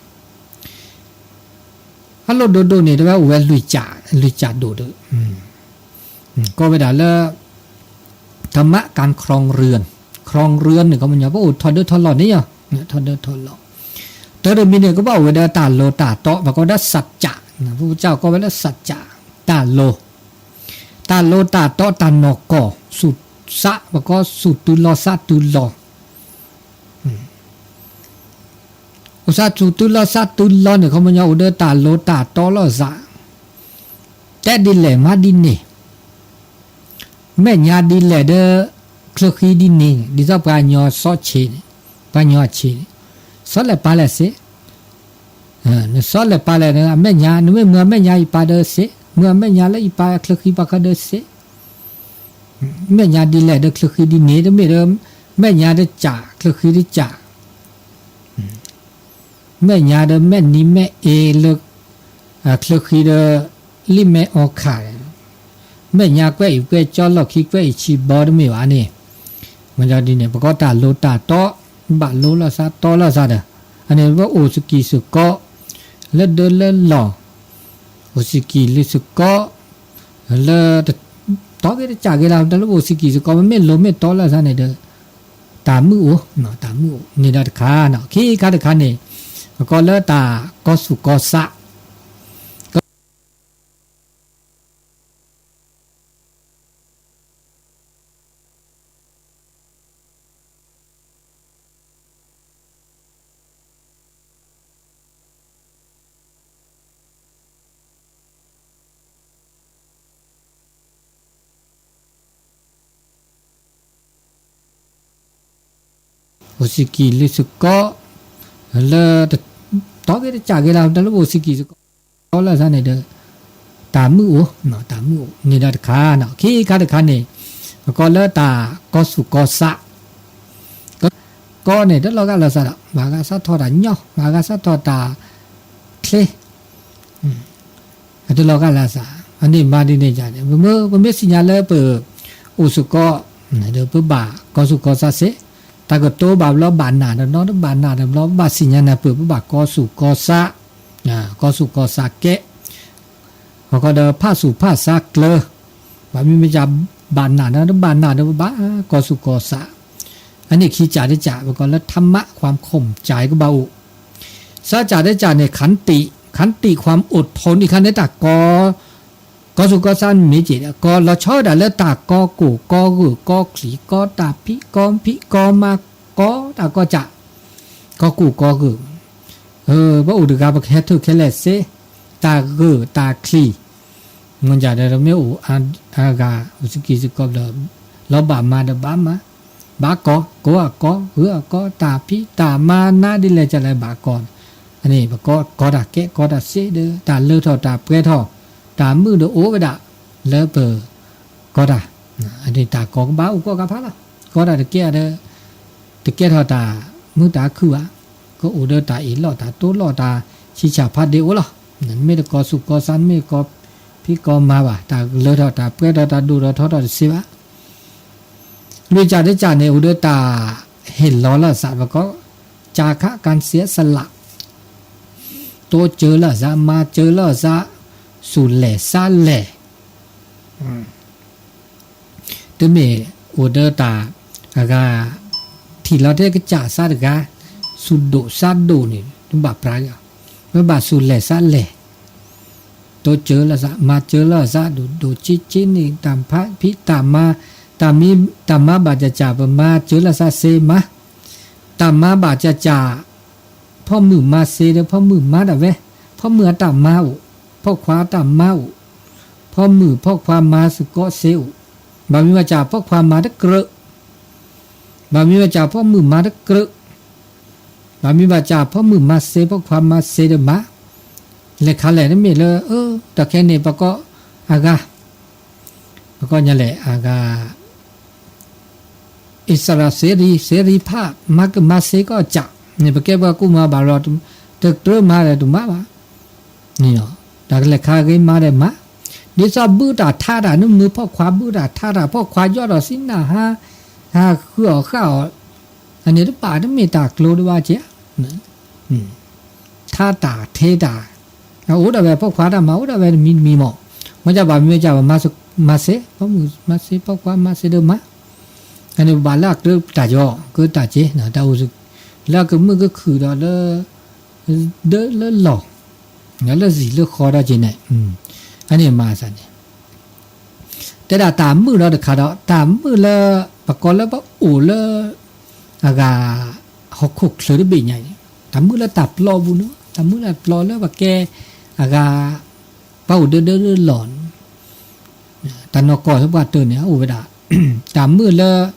အလိၣ်ဒိၣ်ဒိၣ်န့ၣ် တဲဝဲအိၣ်ဝဲလွံၢ်ကၠး, လွံၢ်ကၠးဒိၣ်ဒီး ကိးဝဲဒၣ်လၢ ธรรมะการครองเรือน, ครองเรือนန့ၣ် ခီပညီ ပအိၣ်ထီၣ်ဒၢထီၣ်လီၢ်န့ၣ်ယီၤ, ထီၣ်ဒၢထီၣ်လီၢ်, တၢ်တမံၤန့ၣ် ကဘၣ်အိၣ်ဝဲဒီးတၢ်လိၤတၢ်တီ, ပှၤကိးဝဲဒၣ် สัจจะ, ပကစၢ်ကိးဝဲလၢ สัจจะ, တၢ်လိၤ, တၢ်လိၤတၢ်တီ တၢ်နီၢ်ကီၢ်, သူၣ်သး, ပှၤကိးသူၣ်တုၤလီၤသးတုၤလီၤ အိၣ်သးသူၣ်တုၤလီၤသးတုၤလီၤန့ၣ် ခီပညီအိၣ်ဒီးတၢ်လိၤတၢ်တီလိာ်သး, တဲဒ်လဲၣ်မၤဒ်န့ၣ်, မဲာ်ညါဒ်လဲၣ်ဒီး ချၢဃံဒ်န့ၣ်, ဒ်သိးပှၤကညီစီဆှံန့ၣ်, ပှၤကညီအဆှံန့ၣ်, စီလဲၣ်ပာ်လဲၣ်စ့, နစီလဲၣ်ပာ်လဲၣ် အမဲာ်ညါ နမ့ၢ်မုာ်အမဲာ်ညါယပာ်ဒီးစ့, မုာ်အမဲာ်ညါလၢယပာ်ချၢဃံပာ်ဃုာ်ဒီးစ့ မဲာ်ညါဒ်လဲၣ်ဒီးချၢဃံဒ်န့ၣ်, တမ့ၢ်ဒီး မဲာ်ညါတကး ချၢဃံတကး, မဲာ်ညါဒီးမဲာ်နံၤမဲာ်အ့လၢ ချၢဃံဒီး လံာ်မဲာ်အီခး, မဲာ်ညါကွဲးအံၤကွဲးကၠီ လီၢ်ခံကွဲးအံၤဆံးဘီ တမ့ၢ်ဘၣ်န့ၣ်, မ့ၢ်ဒ်န့ၣ် ပကိးတၢ်လိၤတၢ်တီ, ဘၣ်လိၤလိာ်သးတီလိာ်သးဒီး, အန့ၣ်ပအိၣ်စကံၤစကီး လၢဒၢလၢလီၢ်, အိၣ်စကံၤလၢစကီး လၢ တီက့ၤတကးက့ၤလီၤ, တၢ်လၢပအိၣ်စကံၤစကီး ပမ့ၢ်လိၤမ့ၢ်တီလိာ်သးန့ၣ်ဒီး တၢ်မုာ်အိၣ်, တၢ်မုာ်အိၣ်န့ၣ်ဒီးတခါ, ခံခါတခါန့ၣ် ပကိးလၢတၢ်ကီသူၣ်ကီသး, အိၣ်စကံၤလၢစကီး လၢ တီက့ၤတကးက့ၤလီၤ, တၢ်လၢပအိၣ်စကံၤစကီး တီလိာ်သးန့ၣ်ဒီး တၢ်မုာ်အိၣ်, တၢ်မုာ်အိၣ်န့ၣ်ဒီးတခါ, ခံခါတခါန့ၣ် ပကိးလၢတၢ်ကီသူၣ်ကီသး ကီန့ၣ် တလီၤဂာ်လိာ်သးဒီး ဘၣ်ဂာ်စးထီၣ်တၢ်ညီ, ဘၣ်ဂာ်စးထီၣ်တၢ်ချ့, အတလီၤဂာ်လိာ်သး, အန့ၣ်မၤဒ်န့ၣ်ယါန့ၣ် ပမ့ၢ်စံၣ်ညီၣ်လၢပအိၣ်စကီး ဒီးပဘၣ်ကီသူၣ်ကီသးစ့ၢ်, တၢ်ကတိၤဘၣ်ဘျီဘၣ်နၢ်တဘျီ တဘၣ်နၢ်တဘျီ ပဘၣ်စံၣ်ညီၣ်နၢ်ပၢၢ် ပဘၣ်ကီသူၣ်ကီသး, ကီသူၣ်ကီသးကဲ ပကိးဒီးဖးသူၣ်ဖးသးကျၢၤ, ဘၣ်မ့မ့ၢ်ယါဘၣ်နၢ်ဒီး တဘၣ်နၢ်ဒီး ပဘၣ်ကီသူၣ်ကီသး, အန့ၣ်ခံကၠးတကၠး ပကိးလၢ ธรรมะความข่มใจ ကဘၣ်အိၣ်, သၢကၠးတကၠးန့ၣ် ขันติ, ขันติความอดทน အံၤခါန့ၣ်တၢ်ကီ ကီသူၣ်ကီသးမ့ၢ်က့ၤဒီး ကီလီၤဆီဝဲဒၣ်လၢတၢ်ကီကိၢ်ကီဂၢၢ် ကီချံး ကီတၢ်ဖံး ကီဖံး ကီမါ ကီတၢ်ကီကၠး ကီကိၢ်ကီဂၢၢ်, ပအိၣ်တဂၤပကဟဲထၢၣ်ခဲလၢာ်စ့ၢ်, တၢ်ဂၢၢ်တၢ်ချံး, မ့ၢ်ဒီးမ့ၢ်အိၣ်အဂၤ အိၣ်စကံၤစကီးဘျီ လီၤဘၣ်မၤဒီးဘၣ်မၤ, ဘၣ်ကီ, ကိးအကီ, ဂုၤအကီ, တၢ်ဖံးတၢ်မၤနါဒ်လဲၣ်ကလဲၣ်ဘၣ်ကီ, အန့ၣ်ပကီ, ကီတၢ်ကဲကီတၢ်စ့ဒီး တၢ်လၢထီၣ်တၢ်ပှဲၤထီၣ်, တၢ်မုာ်ဒီးအိၣ်ဝဲဒၣ်, လၢပ, ကီတၢ်, အန့ၣ်တၢ်ကီကဘၣ်အိၣ်ကိးကဖးလီၤ, ကီတၢ်တကဲဒီး, တကဲထီၣ်တၢ်မုာ်တၢ်ခုၣ်ဘၣ်, ကအိၣ်ဒီးတၢ်အ့ၣ်လိာ်တၢ်တိလိာ်တၢ်ဆံးဆံးဖးဒိၣ်အိၣ်လီၤ, မ့ၢ်တကီၢ်ဆူၣ်ကီၢ်ဆါ မ့ၢ်ကီၢ်ဖံးကီၢ်မၤဘၣ်, တၢ်လၢထီၣ်တၢ်ပှဲၤထီၣ်တၢ်ဒိၣ်ထီၣ်ထီထီၣ်တစ့ဘၣ် လွံၢ်ကၠၢ်တကၠၢ်န့ၣ် အိၣ်ဒီးတၢ်ဟ့ၣ်လီၤလၢအသးပကီ, ကၢ်ခးကၢ်စ့အစလး, တိစၢၤလၢအသး မၤစၢၤလၢအသး, စူၢ်လဲၢ်သးလဲၢ်, တမ့ၢ်အိၣ်ဒီးတၢ်, အဂၤ, ထံၣ်လီၤထဲကစၢ်သးတဂၤ, စူၢ်ဒိၣ်သးဒိၣ်န့ၣ် တဘၣ်ပြး, ပဘၣ်စူၢ်လဲၢ်သးလဲၢ် တိစၢၤလၢသး မၤစၢၤလၢသး ဒိၣ်ဒိၣ်စ့စ့န့ၣ် တၢ်ဖးဖံးတၢ်မၤ, တၢ်မံ, တၢ်မၤဘၣ်ကၠၢ်ကၠၢ် ပမၤစၢၤလၢသးစ့မၤ, တၢ်မၤဘၣ်ကၠၢ်ကၠၢ်, ဖီမုၣ်မၤစ့ဒီး ဖီမုၣ်မၤဒၣ်ဝဲ, ဖီမုၣ်အတၢ်မၤအိၣ်, ဖီခွါအတၢ်မၤအိၣ်, ဖီမုၣ်ဖီခွါမၤသကိးစ့အိၣ်, ဘၣ်မံၤဘၣ်ကၠၢ်ဖီခွါမၤတကြၢး, ဘၣ်မံၤဘၣ်ကၠၢ်ဖီမုၣ်မၤတကြၢး ဘၣ်မံၤဘၣ်ကၠၢ်ဖီမုၣ်မၤစ့ ဖီခွါမၤစ့ဒီးမၤ, လဲၤခါလဲၣ် တမ့ၢ်လၢ, တၢ်ခဲန့ၣ် ပကိးအဂၤ, ပကိးညါလဲၣ်အဂၤ, အံၣ်စရ့လးစ့ရံ, စ့ရံဖး, မၤကမၤစ့ကီးကၠၢ်, န့ၣ်ပကဲပှၤကူၣ်မၤဘၣ်လီၤ, တကြၢးမၤဒီးတမၤဘၣ်, တၢ်ကလဲၤခါဂ့ၤမၤဒီးမၤ, ဒ်သိးဘုတၢ်ထါတၢ် နမုာ်ဖီခွါဘုတၢ်ထါတၢ် ဖီခွါယီၢ်ဒီးစံနၢ်ဟါ, ဟးဃုအီၣ်ဃၣ်အီၣ်, အန့ၣ်တဘၣ်တမ့ၢ်တၢ်ကျိၤတဘၣ်က့, ထါတၢ်ထဲတၢ်, အအိၣ်ဒၣ်ဝဲဖီခွါတၢ်မၤ အိၣ်ဒၣ်ဝဲတမံၤတမံၤမး, မ့ၢ်ကဘၣ်မ့ၢ်ကဘၣ်မၤစ့, ဖီမုၣ်မၤစ့ ဖီခွါမၤစ့ဒီးမၤ, အန့ၣ်ဘၣ်လၢအကြၢးတၢ်ယီၤ ကတၢၢ်က့, တၢ်အိၣ်, လၢကမုာ်ကခုၣ်ဒီးလၢ, ဒၢလၢလီၢ်, လၢစံာ်လၢဃီဒီးက့န့ၣ်, အန့ၣ်မၤသးန့ၣ် တဲဒၣ်တၢ်မုာ်ဒီးတခါဒီး တၢ်မုာ်လၢ, ပကိးလၢပအိၣ်လၢ, အဂၤ, ဟီၣ်ခိၣ်ချၢတဘ့ၣ်ညါအံၤ, တၢ်မုာ်လၢတၢ်ပျီပူၤန့ၣ် တၢ်မုာ်လၢပျီလၢပကဲ, အဂၤ, ပှၤအိၣ်ဒၢဒၢလၢလီၢ်န့ၣ်, တၢ်နီၢ်ကီၢ်လၢပှၤတၢၢ်န့ၣ် အအိၣ်ဝဲဒၣ်, တၢ်မုာ်လၢ,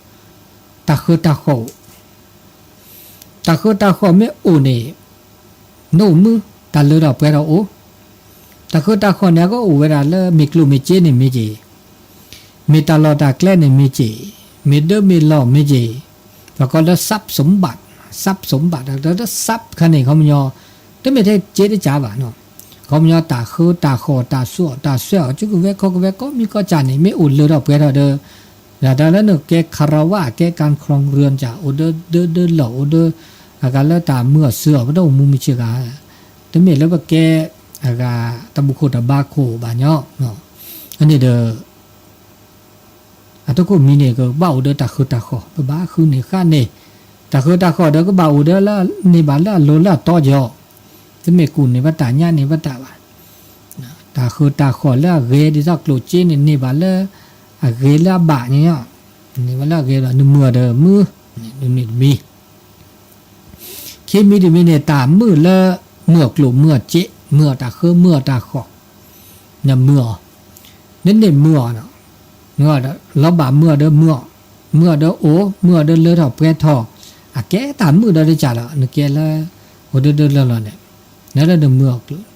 တၢ်ဃၢတၢ်ဃီၣ်အိၣ် တၢ်ဃၢတၢ်ဃီၣ်မ့ၢ်အိၣ်န့ၣ်, နအိၣ်မုာ်, တၢ်လၢထီၣ်ပှဲၤထီၣ်အိၣ်, တၢ်ဃၢတၢ်ဃီၣ်န့ၣ် အကအိၣ်ဝဲဒၣ်လၢမ့ၢ်ကျိၣ်မ့ၢ်စ့န့ၣ်မ့ၢ်က့ၤ, မ့ၢ်တၢ်လီၢ်တၢ်ကျဲန့ၣ်မ့ၢ်က့ၤ, မ့ၢ်ဒၢမ့ၢ်လီၢ်မ့ၢ်က့ၤ, ပှၤကိးလၢ သပ်းစမ္ဘတ်ၣ်, သပ်းစမ္ဘတ်ၣ် တၢ်လၢ သပ်း ခါန့ၣ် ခီပညီ, တမ့ၢ်ထဲစ့တကးဘၣ်, ခီပညီတၢ်ဃၢတၢ်ဃီၣ် တၢ်စိာ်တၢ်ဆှဲအီၤ ကကဝဲၤကီကဝဲၤ ကိးမံၤကိးကၢ်န့ၣ် မ့ၢ်အိၣ်လၢထီၣ်ပှဲၤထီၣ်ဒီး ဒ်တၢ်လၢနကဲ ခရဝ ကဲ การครองเรือน ကၢ် အိၣ်ဒၢဒၢဒၢလီၢ် အိၣ်ဒၢ, အဂၤလၢတၢ်မုာ်အီၤစၢၤအီၤ ပတအိၣ်မူမုာ်ဆ့ကၤ, တမ့ၢ်လၢပကဲ, အဂၤ, တၢ်ဘူၣ်ခိၣ်တၢ်ဘါခိၣ်ဘၣ်ညီ, အန့ၣ်ဒီး အတခိၣ်မံၤန့ၣ် ကဘၣ်အိၣ်ဒီးတၢ်ဃၢတၢ်ဃီၣ် ပဘၣ်ဃုန့ၢ်ဃာ်န့ၢ်, တၢ်ဃၢတၢ်ဃီၣ်ဒီးကဘၣ်အိၣ်ဒီးလၢန့ၢ်ဘၣ်လၢအလိၤလၢအတီယီၤ, တမ့ၢ်ကူၣ်န့ၢ်ဘၣ်တၢ်ညၣ်န့ၢ်ဘၣ်တၢ်ဘၣ်, တၢ်ဃၢတၢ်ဃီၣ်လၢအဂ့ၤ ဒ်သိးကျိၣ်စ့န့ၣ် န့ၢ်ဘၣ်လၢအဂ့ၤလၢအဘၣ်န့ၣ်, န့ၢ်ဘၣ်လၢအဂ့ၤဒီး နမုာ်အီၤဒီးမုာ်, န့ၣ်တမံၤ ခံမံၤတမံၤန့ၣ် တၢ်မုာ်လၢ, မုာ်အီၤကျိၣ်မုာ်အီၤစ့ မုာ်အီၤတၢ်ဃၢမုာ်အီၤတၢ်ဃီၣ်, နမုာ်အီၤ, နန့ၢ်မုာ်အီၤ, မုာ်အီၤဒီး လီၤဘၣ်မုာ်အီၤဒီးမုာ်အီၤ, မုာ်အီၤဒီးအိၣ် မုာ်အီၤဒီးလၢထီၣ်ပှဲၤထီၣ်, အကဲတၢ်မုာ်ဒီးတကးလီၤ နကဲလၢ, အိၣ်ဒၢဒၢလီၢ်လီၢ်န့ၣ်, နလၢနမုာ်အီၤ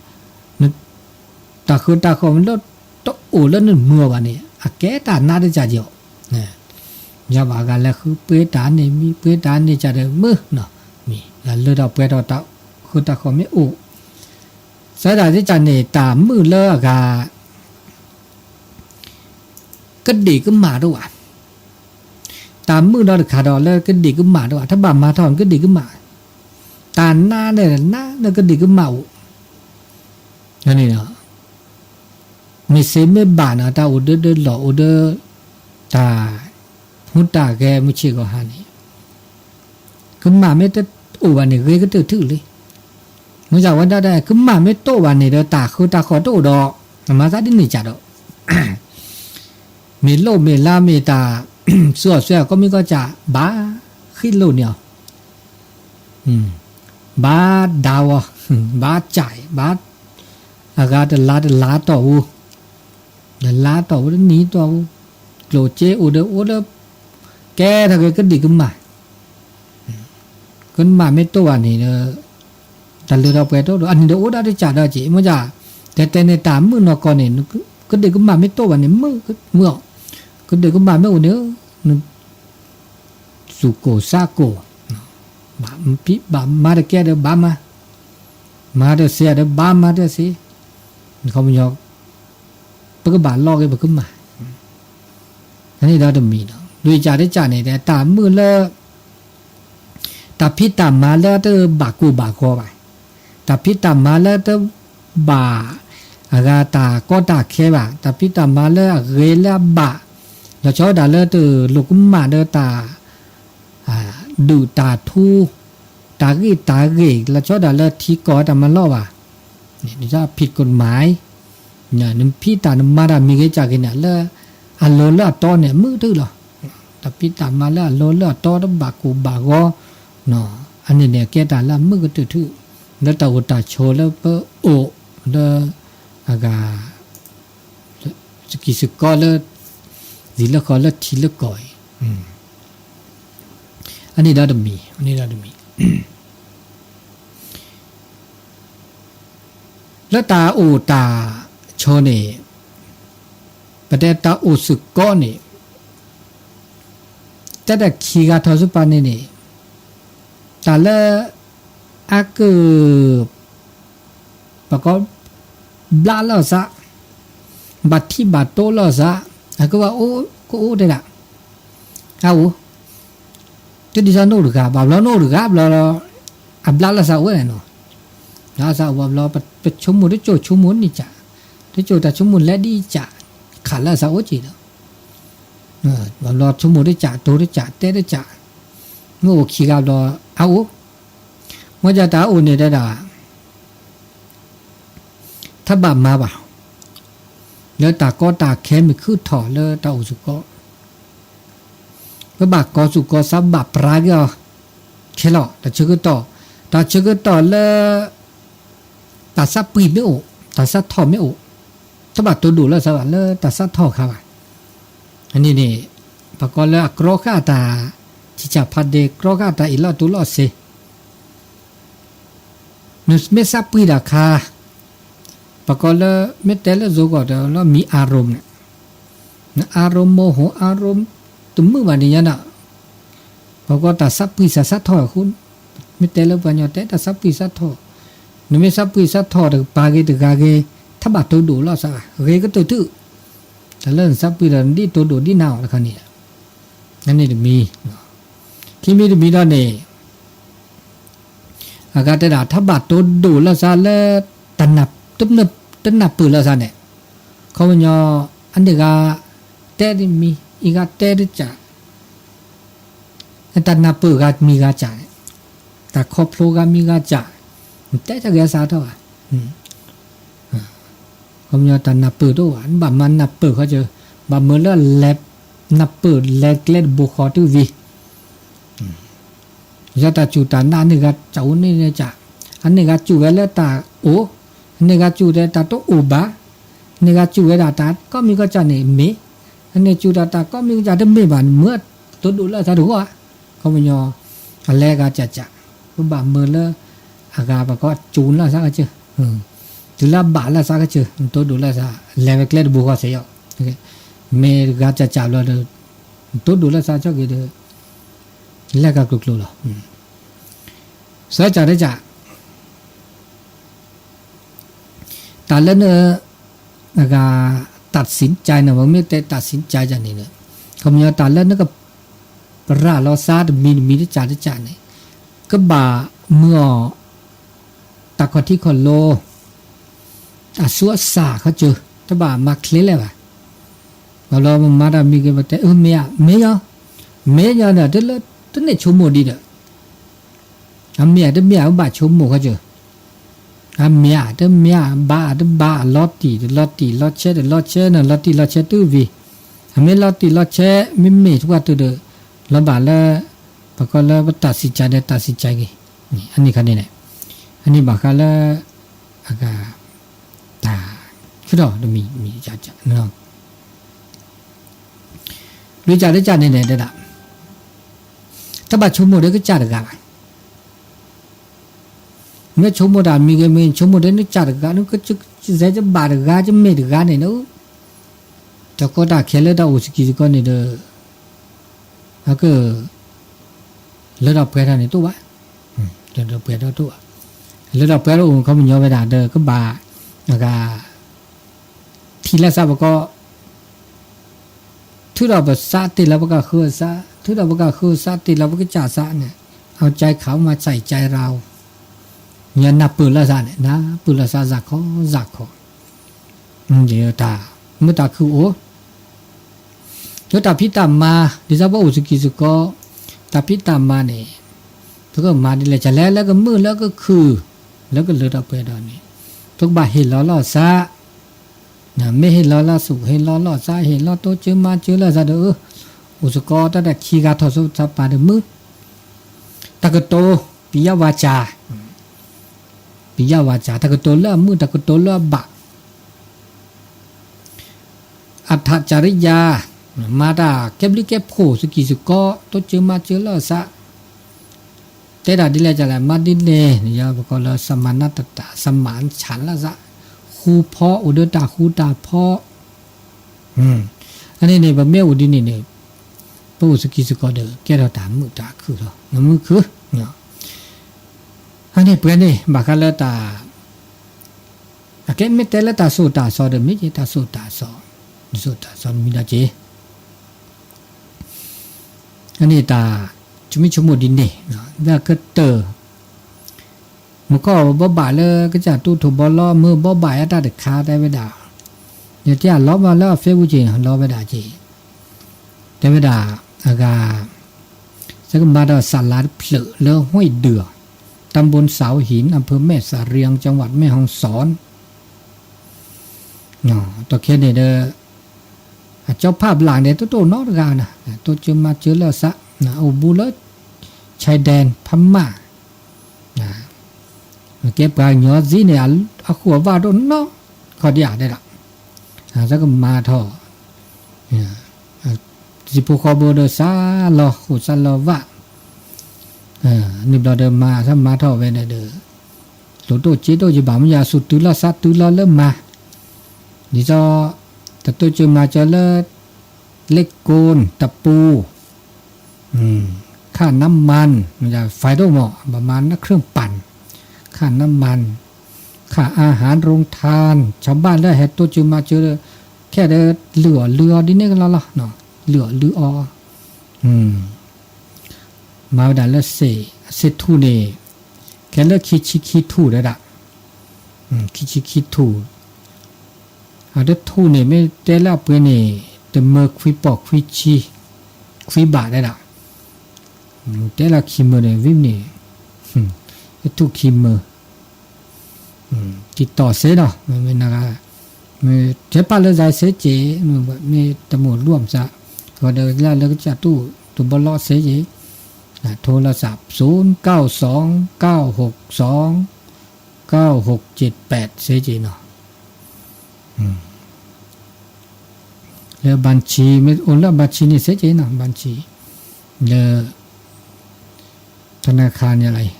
ကျိၣ် တၢ်ဃၢတၢ်ဃီၣ်မ့ၢ်လၢတအိၣ်လၢနမုာ်အီၤဘၣ်န့ၣ် အကဲတၢ်နါတကးက့ၤအီၤ, ယဘၣ်ဂၤလဲၤဃုပှ့ၤတၢ်န့ၣ်မံၤ ပှ့ၤတၢ်န့ၣ်ကဒီးမုာ်, မံၤလၢထီၣ်ပှဲၤထီၣ်တၢ်ဃၢတၢ်ဃီၣ်မ့ၢ်အိၣ်, စဲဒၣ်တကးန့ၣ် တၢ်မုာ်လၢအဂၤ ကဒ့ၣ်ကမၣ်တအိၣ်ဘၣ်, တၢ်မုာ်ဒီးတခါဒီးလၢကဒ့ၣ်ကမၣ်တအိၣ်ဘၣ် တဘၣ်မၤထီၣ်န့ၣ်ကဒ့ၣ်ကမၣ်, တၢ်နါန့ၣ်နါလၢကဒ့ၣ်ကမၣ်အိၣ်, မ့ၢ်စ့မ့ၢ်ဘၣ်န့ၣ် တၢ်အိၣ်ဒၢဒၢလီၢ်အိၣ်ဒၢ, တၢ်, ဟူတၢ်ဂဲၤမုၢ်ဆ့ၣ်ဂီၤဟါန့ၣ် ကမၣ်မ့ၢ်တအိၣ်ဘၣ်န့ၣ် ဂ့ၤကတၢၢ်ထုးလံ, မ့ၢ်ဝဲဒၣ် ကမၣ်မ့ၢ်တအိၣ်ဘၣ်န့ၣ်ဒီး တၢ်ဃၢတၢ်ဃီၣ်တအိၣ်ဒီး, နမၤသးဒ်န့ၣ်ကဒီး, မ့ၢ်လိၣ်မ့ၢ်လါမ့ၢ်တၢ်, စိာ်အီၤဆှဲအီၤကိးမံၤကိးကၢ် ဘၣ်ဃံလိၢ်န့ၢ်အီၤ, ဘၣ်ဒါဝီ, ဘၣ်ကၢ်, ဘၣ်, အဂၤတလါတလါတီၢ်ဝူ, တလါတီၢ်ဝူတနံၤတီၢ်ဝူ, ကျိၣ်စ့အိၣ်ဒီးအိၣ်လၢ ကဲထီၣ်က့ၤကဒံကမၣ်, ကမၣ်မ့ၢ်တအိၣ်ဘၣ်န့ၣ်ဒီး တၢ်လၢထီၣ်ပှဲၤတအိၣ်ဒီး အန့ၣ်ဒီးအိၣ်ဒၣ်တကးဒီးက့ၤ မ့ၢ်ဒ် တဲတဲန့ၣ်တၢ်မုၣ်နီၢ်ကီၢ်န့ၣ် ကဒံကမၣ်မ့ၢ်တအိၣ်ဘၣ်န့ၣ် မုၣ်မုၣ်အီၤ, ကဒံကမၣ်မ့ၢ်အိၣ်န့ၣ် သူၣ်ကိၢ်သးကိၢ်, ဘၣ်မၤတကဲဒီးဘၣ်မၤ, မၤတသ့ဒီးဘၣ်မၤတသ့, ခီပညီ ပကဘၣ်လီၤက့ၤပကမၣ်, အန့ၣ်ဒီးတမံၤလီၤ. လွံၢ်ကးတကးန့ၣ် တၢ်မုၣ်လၢ တၢ်ဖံးတၢ်မၤလၢတဘၣ်ကိၢ်ဘၣ်ဂီၤဘၣ်, တၢ်ဖံးတၢ်မၤလၢတဘၣ် အဂၤတၢ်ကီတၢ်ခဲဘၣ်, တၢ်ဖံးတၢ်မၤလၢအဂ့ၤလၢအဘၣ်, လီၤဆီဒၣ်တၢ်လၢတလိၣ်ကမၣ်ဒီးတၢ် ဒုၣ်တၢ်ထူ, တၢ်ဂ့ၢ်တၢ်ဂ့ၢ် လီၤဆီဒၣ်လၢထံကီၢ်တၢ်မၤလီၢ်ဘၣ်, န့ၣ်ဒ် ผิดกฎหมาย, နဖံးတၢ်နမၤတၢ်မံၤဂ့ၤကးဂ့ၤန့ၣ် လၢအလီၢ်လၢအတီန့ၣ် မုာ်တုၤလီၤ. တၢ်ဖံးတၢ်မၤလၢအလီၢ်လၢအတီတဘၣ်ကိၢ်ဘၣ်ဂီၤ, အန့ၣ်န့ၣ် ကဲတၢ်လၢအမုာ်ကတၢၢ်ထူ, လၢတၢ်အိၣ်တၢ်ဆိးလၢပအိၣ်လၢ အဂၤ စကံၢ်စကီလၢ စံာ်လၢဃီလၢထံလၢကီၢ်အံၤ, အန့ၣ်ဒီးတမံၤ, အန့ၣ်ဒီးတမံၤ လၢတၢ်အိၣ်တၢ်ဆိးန့ၣ်, ပတဲတၢ်အိၣ်စ့ၢ်ကီးန့ၣ်, တဲဒၣ်ခံဂၤထီၣ်စ့ၢ်ကီးန့ၣ်န့ၣ်, တၢ်လၢ အက ပကိး ဘျးလီၤသး, ဘၣ်ထံၣ်ဘၣ်တိလီၤသး, အကဘၣ်အိၣ်ကအိၣ်တဲဒၣ်, အအိၣ်, တဒ်သိးနအိၣ်တဂၤ ဘၣ်ဘျီနအိၣ်တဂၤဘျီလီၤ, အဘျးလီၤသးအိၣ်ဝဲနီၤ, ဘျးလီၤသးအိၣ်ဘၣ်ဘျီ ပဆိကမိၣ်တစိၢ်ဆိကမိၣ်န့ၣ်ကး, တစိၢ်တၢ်ဆိကမိၣ်လဲၤဒ်ကး, ခးလီၤသးအိၣ်က့ၤဒီး ဘၣ်ဘျီဆိကမိၣ်တကးတိၤတကးတဲတကး, မ့ၢ်အိၣ်ခံဂၤဘျီ, အအိၣ်, မ့ၢ်ဒ်တၢ်အိၣ်န့ၣ်တဲဒၣ် ထီၣ်ဘၣ်မၤဘၣ်, လၢတၢ်ကီတၢ်ခဲမ့ၢ်ခုၣ်ထီၣ်လၢတၢ်အိၣ်စ့ၢ်ကီး, ပဘၣ်ကီစူၢ်ကီးသးဘၣ်ပြးက့ၤအီၤ, ခဲလီၤ တၢ်ဆၢကတီၢ်, တၢ်ဆၢကတီၢ်လၢ တၢ်သးပှံာ်မ့ၢ်အိၣ်, တၢ်သးထီၣ်မ့ၢ်အိၣ်, တဘၣ်တိၢ်ဒိၣ်လီၤသးဘၣ်လၢတၢ်သးထီၣ်အခါဘၣ်. အန့ၣ်န့ၣ် ပကိးလၢအကြီဃာ်တၢ် ဆံးဆံးဖးဒဲး ကြီဃာ်တၢ်အ့ၣ်လိာ်တူၢ်လိာ်စ့ နမ့ၢ်သးပှံာ်တၢ်ခါ, ပကိးလၢ မ့ၢ်တဲလၢယိၤကီၢ်ဒီး လၢမံၤ อารมณ์ န့ၣ်, န อารมณ์ โมโห อารมณ์ တမုာ်ဘၣ်န့ၣ်ညါန့ၣ်, ပကိးတၢ်သးပှံာ်သးသးထီၣ်အဃိ, မ့ၢ်တဲလၢပှၤကညီတဲတၢ်သးပှံာ်သးထီၣ်, နမ့ၢ်သးပှံာ်သးထီၣ်တကပၤဂ့ၤတဂၤဂ့ၤ, ထီၣ်ဘၣ်တိၢ်ဒိၣ်လီၤသး, ဂ့ၤကတၢၢ်ထူၣ်, တၢ်လၢနသးပှံာ်ဒီးနဒ်တိၢ်ဒိၣ်ဒ်နၤအီၤတခါန့ၣ်, အန့ၣ်တမံၤ, ခံမံၤတမံၤဒီးန့ၣ် အဂၤတဲဒၣ် ထီၣ်ဘၣ်တိၢ်ဒိၣ်လီၤသးလၢ တနၢ်ပၢၢ်လီၤသးန့ၣ်, ခီပညီ အန့ၣ်ဂၤ တဲတမံၤ အံၤဂၤတဲတကး, တၢ်နၢ်ပၢၢ်ဂၤမံၤဂၤကးန့ၣ်, တၢ်ခီဖျိဂၤမံၤဂၤကး, နတဲတၢ်ဂ့ၢ်အသးထီၣ်ဘၣ် ခီပညီတၢ်နၢ်ပၢၢ်တအိၣ်ဘၣ်, နဘၣ်မၤနၢ်ပၢၢ်ဃီကၢ, ဘၣ်မၢလၢလဲၤ, နၢ်ပၢၢ်လဲၤကျဲတဘိဃီတုၤဝံၤ ယတၢ်စူၢ်တၢ်နာ်န့ၢ်ဂၤစူၢ်န့ၢ်န့ၣ်ကး, အန့ၢ်ဂၤစူၢ်ဝဲလၢတၢ်အိၣ်, အန့ၢ်ဂၤစူၢ်တဲတၢ်တအိၣ်ဘၣ်, အန့ၢ်ဂၤစူၢ်ဝဲဒၣ်တၢ်ကိးမံၤကိးကးန့ၣ်မ့ၢ်, အန့ၢ်စူၢ်တၢ်တၢ်ကိးမံၤကိးကးတမ့ၢ်ဘၣ်န့ၣ် မ့ၢ်တိၢ်ဒိၣ်လၢသးတဂီၢ်ဧါ, ခီပညီ အလဲၤဂၤကးကး, ပဘၣ်မၢလၢ အဂၤပှၤကိးစူၢ်လၢသးကစၢၢ်, တုၤလၢအဘၣ်လၢသးကစၢၢ် နတိၢ်ဒိၣ်လၢသး လဲၤဝဲကျဲတဘိဃီစ့ၢ်ယီၤ, မ့ၢ်ဂၤကးကးဘျီဒီး နတိၢ်ဒိၣ်လၢသးဆိက့ၤဒီး လဲၤဂၤကျိၤကျိၤလီၤ. သၢကးတကး, တၢ်လၢန အဂၤ ตัดสินใจ န့ၣ် ပမ့ၢ်တဲ ตัดสินใจ န့ၣ်ဒီး ခီပညီတၢ်လၢနက ပရၤလီၤသးတမံၤတမံၤတကးတကးန့ၣ် ကဘၣ်မုာ်အီၤ တၢ်ခီၣ်ထံးခီၣ်လိၤ အသူအသၣ်ခီကၢၢ် တဘၣ်မၤချ့လဲၣ်ဘၣ်. ဘၣ်ဘျီပမၤတၢ်မံၤဂ့ၤ ပတဲအၢ မ့ၢ်ဧါ မ့ၢ်ယီၤ, မ့ၢ်ယီၤန့ၣ် တလၢတန့ၢ်ဆိကမိၣ်ဒံးဒီး အမ့ၢ်ဧါတမ့ၢ်ဧါ ပဘၣ်ဆိကမိၣ်ခီကၢၢ်, အမ့ၢ်ဧါတမ့ၢ်ဧါ ဘၣ်ဧါတဘၣ်ဧါ လီၤတံၢ်တလီၤတံၢ် လီၤဆဲးတလီၤဆဲးန့ၣ် လီၤတံၢ်လီၤဆဲးတုၤဝံၤ, အမ့ၢ်လီၤတံၢ်လီၤဆဲး မ့မ့ၢ်တပှၢ်တုၤဒီး လီၤဘၣ်လၢ ပကိးလၢပ ตัดสินใจ ဒီး ตัดสินใจ က့ၤ, အန့ၣ်ခါန့ၣ်န့ၣ်, အန့ၣ်ဘၣ်ဃးလၢ အဂၤ တၢ် ဆူၣ်ထီၣ်တမံၤမံၤ လွံၢ်ကးတကးန့ၣ်န့ၣ်တဲဒၣ်, တဘၣ်ဆိကမိၣ်ဒီးကစၢ်တဂၤဘၣ်. မ့ၢ်ဆိကမိၣ်တၢ်မံၤဂ့ၤမ့ၢ် ဆိကမိၣ်ဒီးနကစၢ်တဂၤ နကစဲးကဘၣ်တဂၤ ကမ့ၢ်တဂၤန့ၣ် တၢ်ကီတၢ်ခဲလၢတၢ်အိၣ်စကံးစကီးန့ၣ်ဒီး အက လၢထီၣ်ပှဲၤထီၣ်န့ၣ်တအိၣ်ဘၣ်. လၢထီၣ်ပှဲၤထီၣ်တအိၣ်ဘၣ်. လၢထီၣ်ပှဲၤထီၣ်အိၣ်ခီပညီဝဲဒၣ်ဒီးကဘၣ် အဂၤ ထံၣ်လၢသးပကီၢ် ထုးထီၣ်ပသးတ့ၢ်လီၤပကဃုအသး, ထုးထီၣ်ပကဃုအသးတ့ၢ်လီၤပကစၢ်သးန့ၣ်, เอาใจเขามาใส่ใจเรา, နနၢ်ပၢၢ်လၢသးန့ၣ် နၢ်ပၢၢ်လၢသးစ့ၢ်ကီးစ့ၢ်ကီး, တၢ်မုာ်တၢ်ခုအိၣ်, ဒီးတၢ်ဖံးတၢ်မၤ ဒ်သိးပအိၣ်စကံးစကီး, တၢ်ဖံးတၢ်မၤန့ၣ် ပကမၤဒ်လဲၣ် ကလဲၤလၢကမုာ်လၢကခုၣ်, လၢကလၢထီၣ်ပှဲၤထီၣ်န့ၣ် ပကဘၣ်ဟ့ၣ်လီၤလီၤသး မ့ၢ်ဟ့ၣ်လီၤလၢသူၣ် ဟ့ၣ်လီၤလီၤသး ဟ့ၣ်လီၤတိစၢၤမၤစၢၤလၢသးဒီး အိၣ်စ့ၢ်ကီးတၢ်တၢ်ခံဂၤထီၣ်စိတၢ်ပာ်တမုာ်, တၢ်ကတိၤ ပိယဝၤစၢ်, ပိယဝၤစၢ် တၢ်ကတိၤလၢအမုာ် တၢ်ကတိၤလၢအဘၣ် အထၣ်ကၢ်ရံယၤ, မၤတၢ်ကဲဘျုးကဲဖှိၣ်စကံးစကီး တိစၢၤမၤစၢၤလၢသး, တဲဒၣ်ဒ်လဲၣ်ကလဲၣ် မၤဒ်န့ၣ် ပကိးလၢ သမၢနတတၢ် သမၢဆၣ်လၢသး, ဃူဖီအိၣ်ဒီးတၢ်ဃူတၢ်ဖီ, အန့ၣ်န့ၣ် ပမ့ၢ်အိၣ်ဒ်န့ၣ်န့ၣ် ပအိၣ်စကံးစကီးဒီး ကဲထီၣ်တၢ်မုာ်တၢ်ခုၣ်လီၤ နမုာ်ခုၣ်, အန့ၣ်ပှဲၤန့ၣ် ဘၣ်ဃးလၢတၢ် အကဲမ့ၢ်တဲလၢတၢ်စိတၢ်ကမီၤဒီး မ့ၢ်က့ၤတၢ်စိတၢ်ကမီၤ, တၢ်စိတၢ်ကမီၤမံၤဒီးက့ၤ, အန့ၣ်တၢ် ဆိကမိၣ်ဆိကမိၣ်ဒ်န့ၣ်, လၢကတၢၢ် မူခိၣ်ဘီဘၣ်လၢကစၢ်တူၢ်ထီၣ်ဘီလီ မ့ၢ်ဘီဘၣ်ယါတၢ်တခါတဲဝဲဒၣ်, ယတဲအလီၤဘၣ်လၢအ Facebook က့ၤ လီၤဝဲဒၣ်က့ၤ, တဲဝဲဒၣ် အဂၤ သကမၤဒီးစၢ်လါတဖျၢၣ်လၢ ห้วยเดือ ตำบลเสาหิน อำเภอแม่สะเรียง จังหวัดแม่ฮ่องสอน ဒီးခဲန့ၣ်ဒီး အကၠီဖးဘျၣ်န့ၣ် တတိၢ်နီတဂၤန့ၣ် တိစၢၤမၤစၢၤလၢသး အိၣ်ဘူးလၢ ชายแดนพม่า ကဲပှၤကညီသံန့ၣ် အဃိၣ်အဝးတအိၣ်နီတခီဒံးဧါတဲဒၣ်, သကမၤထီၣ် တံၤဖိဃီဖိဒီးစးလီၤဃိၣ်စးလီၤဝး, န့ၣ်ဘျီဒီးမၤ သကမၤထီၣ်ဝဲန့ၣ်ဒီး လိၣ်ဒိၣ်စ့ဒိၣ်ယဘၣ်မ့ၢ်ယၤ သူၣ်တုၤလီၤသးတုၤလီၤလၢမၤ, ဒ်သိး တတိစၢၤမၤစၢၤလၢ เหล็กกล ตะปู ค่าน้ำมัน ไฟ ဒိၣ်မး ประมาณ เครื่องปั่น ค่าน้ำมัน ค่าอาหารโรงทาน ชาวบ้านလၢဟဲတိစၢၤမၤစၢၤ ခဲဒီးလုၢ်အီၣ်လုၢ်အီဒ်န့ၣ်ကလီလီၤ, လုၢ်အီၣ်လုၢ်အီ မၤဝဲဒၣ်လၢစ့ၢ် စ့ၢ်ထူၣ်န့ၣ် ခဲလၢခံဆံခံထူၣ်ဒဲဒၣ်, ခံဆံခံထူၣ်, အတထူၣ်န့ၣ် မ့ၢ်တဲလၢအပှ့ၤန့ၣ် တမၢခွံပီၢ်ခွံဆံ ခွံဘးဒဲဒၣ်, တဲလၢခံမၢန့ၣ် ဝံၤန့ၣ် တထူၣ်ခံမၢ တံာ်တီၢ်စ့နီၤ, မ့ၢ်နဂၤ မ့ၢ်တဲပာ်လၢ ไลน์ စ့က့ၤ, မ့ၢ်တမိၣ်လွံၢ်မစး, ဃီဒီးလၢလၢကစၢ်တူၢ်တဘီလီစ့က့ၤ, ထိလၢစး ศูนย์เก้าสอง เก้าหกสอง เก้าหกเจ็ดแปด စ့က့ၤနီၤ. လၢ บัญชี မ့ၢ်အိၣ်လၢ บัญชี န့ၣ် စ့က့ၤနီၤ, บัญชี လၢ ธนาคาร န့ၣ်လီၤ,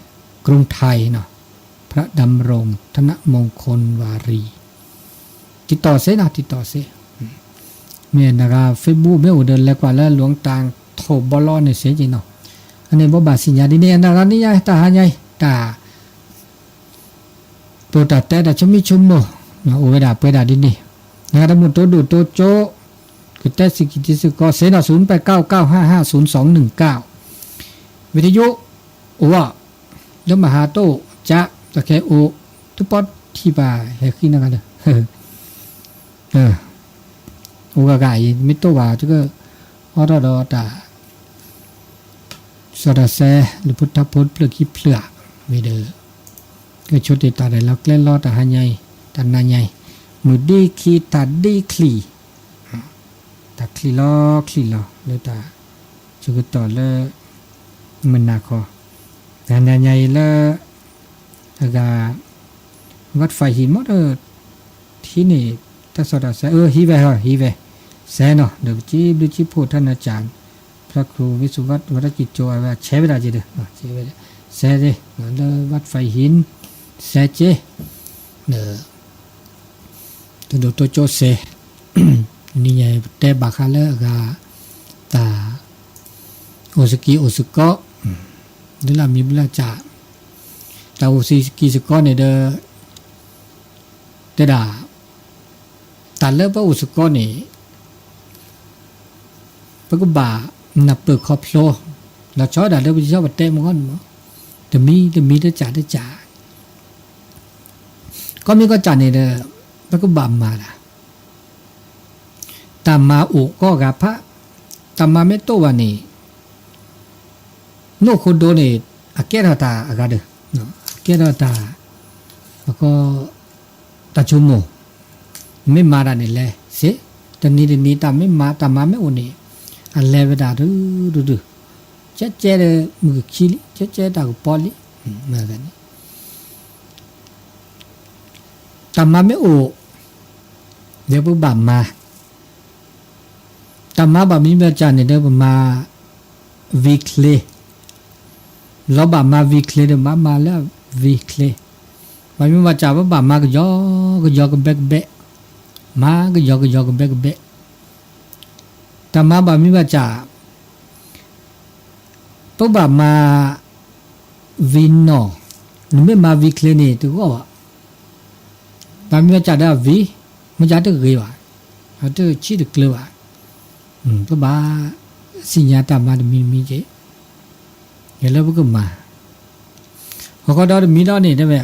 กรุงไทย နီၤ, พระดำรง ธนมงคลวารี တံာ်တီၢ်စ့နီၤ, တံာ်တီၢ်စ့, မ့ၢ်နဂၤ Facebook မ့ၢ်အိၣ်ဒီးလဲၤကွၢ်လၢ หลวงตา ထိၣ်ဘီလီန့ၣ်စ့က့ၤနီၤ, အန့ၣ်ဘိးဘၣ်စံၣ်ညါဒ်န့ၣ် နဂၤန့ၣ်ယါ တၢ်ဟါညါအံၤ တၢ် ပတၢ်တဲတၢ်ဆိမိၣ်ဆိကမိၣ် အိၣ်ဝဲဒၣ်ပှဲၤဒၣ်ဒ်န့ၣ်, နဂၤတမုၢ်တိဒိၣ်တိကၠိ, ကတဲစ့ၢ်ကီးစ့ၢ်ကီးစ့နီၤ, ศูนย์แปดเก้าเก้าห้าห้าศูนย์สองหนึ่งเก้า วิทยุ အိၣ် လၢမဟါတိၢ်ကၠး တၢ်ခဲအိၣ် တပီထံၣ်ဘၣ်ဟဲဃံနဂၤဒီး အိၣ်ဂၤဂၤအံၤ မ့ၢ်တိၢ်ဘၣ် တက အိးထီၣ်ဒီးတၢ် စီၤတၢ်စဲ လူၤဖိထါဖိတဖျၢၣ်ခံဖျၢၣ်ဧါ, မ့ၢ်ဒီး ကဆိတ့ၢ်တၢ်ရဲၣ်လီၤကျဲလီၤတၢ်ဟါညါအံၤ တၢ်နၤညါအံၤ, မုၢ်ဒ့ခံတၢ်ဒ့ချံၣ်, တၢ်ချံၣ်လီၤချံၣ်လီၤ လၢတၢ် ဆၢကတီၢ်လၢ မုၢ်နၤခီ, တၢ်နၤညါအံၤလၢ အဂၤ ဝးဖးဟံၣ်မ့ၢ်ဒီး ဟံးန့ၢ် တၢ်စီတၢ်ဆှံ အၢ ဟံးဝဲဟီ ဟံးဝဲ စဲနီၤ ဒီးပစံးဘျုးစံးဖှိၣ်တၢ်နၤစၢ် ဖျါခရူဝ့ၢ်စူၤဘၣ်ဝဲတၢ်စံၣ်ကၠိအဝဲဆဲးဝဲဒၣ်က့ၤဒီး ဆဲးဝဲဒၣ် စဲးဒၣ် လၢဘၣ်တဖၣ်ဟံၣ် စဲးက့ၤ တဒိးတိကၠိစဲး နံၤညါပတဲဘၣ်ဃးလၢအဂၤ တၢ် အိၣ်စကံအိၣ်စကီ ဒ်လၢအမံၤဘျၢစၢ် တၢ်အိၣ်စကံစကီန့ၣ်ဒီး တဲဒၣ် တၢ်လၢပအိၣ်စကီန့ၣ် ပကဘၣ်နၢ်ပၢၢ်ခီဖျိ လီၤဆီဒၣ်လၢပယီၤပတဲမ့ၢ်ဂီၢ်န့ၣ်မး တမံၤတမံၤတစၢ်တစၢ် ကီၢ်မ့ၢ်ကီၢ်စၢ်န့ၣ်ဒီး ပကဘၣ်မၤဒၣ် တၢ်မၤအိၣ်ကိးဂၤဖး တၢ်မၤမ့ၢ်တအိၣ်ဘၣ်န့ၣ် နိၣ်ဃိဒိန့ၣ် အကဲထီၣ်တၢ်အဂၤဒီး အကဲထီၣ်တၢ် ပကီ တၢ်ဆိကမိၣ် မ့ၢ်မၤတၢ်န့ၣ်လဲၤစ့ၢ် တနံၤတနံၤတၢ်မ့ၢ်မၤ တၢ်မၤမ့ၢ်အိၣ်န့ၣ် အလဲၤဝဲဒၣ်ဒုဒုဒု ကဲကဲဒီးမုၢ်ကခံလံ ကဲကဲတၢ်ကပီၤလံ မၤသးန့ၣ် တၢ်မၤမ့ၢ်အိၣ် ဒီးပဘၣ်မၤ တၢ်မၤဘၣ်မံဘၣ်စၢ်န့ၣ်ဒီးပမၤ ဝံၤချ့ လီၤဘၣ်မၤဝံၤချ့ဒီး ဘၣ်မၤလၢဝံၤချ့ ဘၣ်မံဘၣ်စၢ် ပဘၣ်မၤကယီကယီကဘဲကဘဲ မၤကယီကယီကဘဲကဘဲ တၢ်မၤဘၣ်မံဘၣ်စၢ် ပဘၣ်မၤ ဝံၤနီၢ် နမ့ၢ်မၤဝံၤချ့န့ၣ် တဂီၢ်ဘၣ် ဘၣ်မံဘၣ်စၢ်ဒီးအဝံၤ မ့ၢ်စၢ်တဂ့ၤဘၣ် တဆံးတကျၢၤဘၣ် ပဘၣ်သ့ၣ်ညါတၢ်မၤတမံၤတမံၤက့ၤ ယလၢပကမၤ ဟီၣ်ခိၣ်ဒီတမံၤဒီးန့ၣ် တဲဝဲ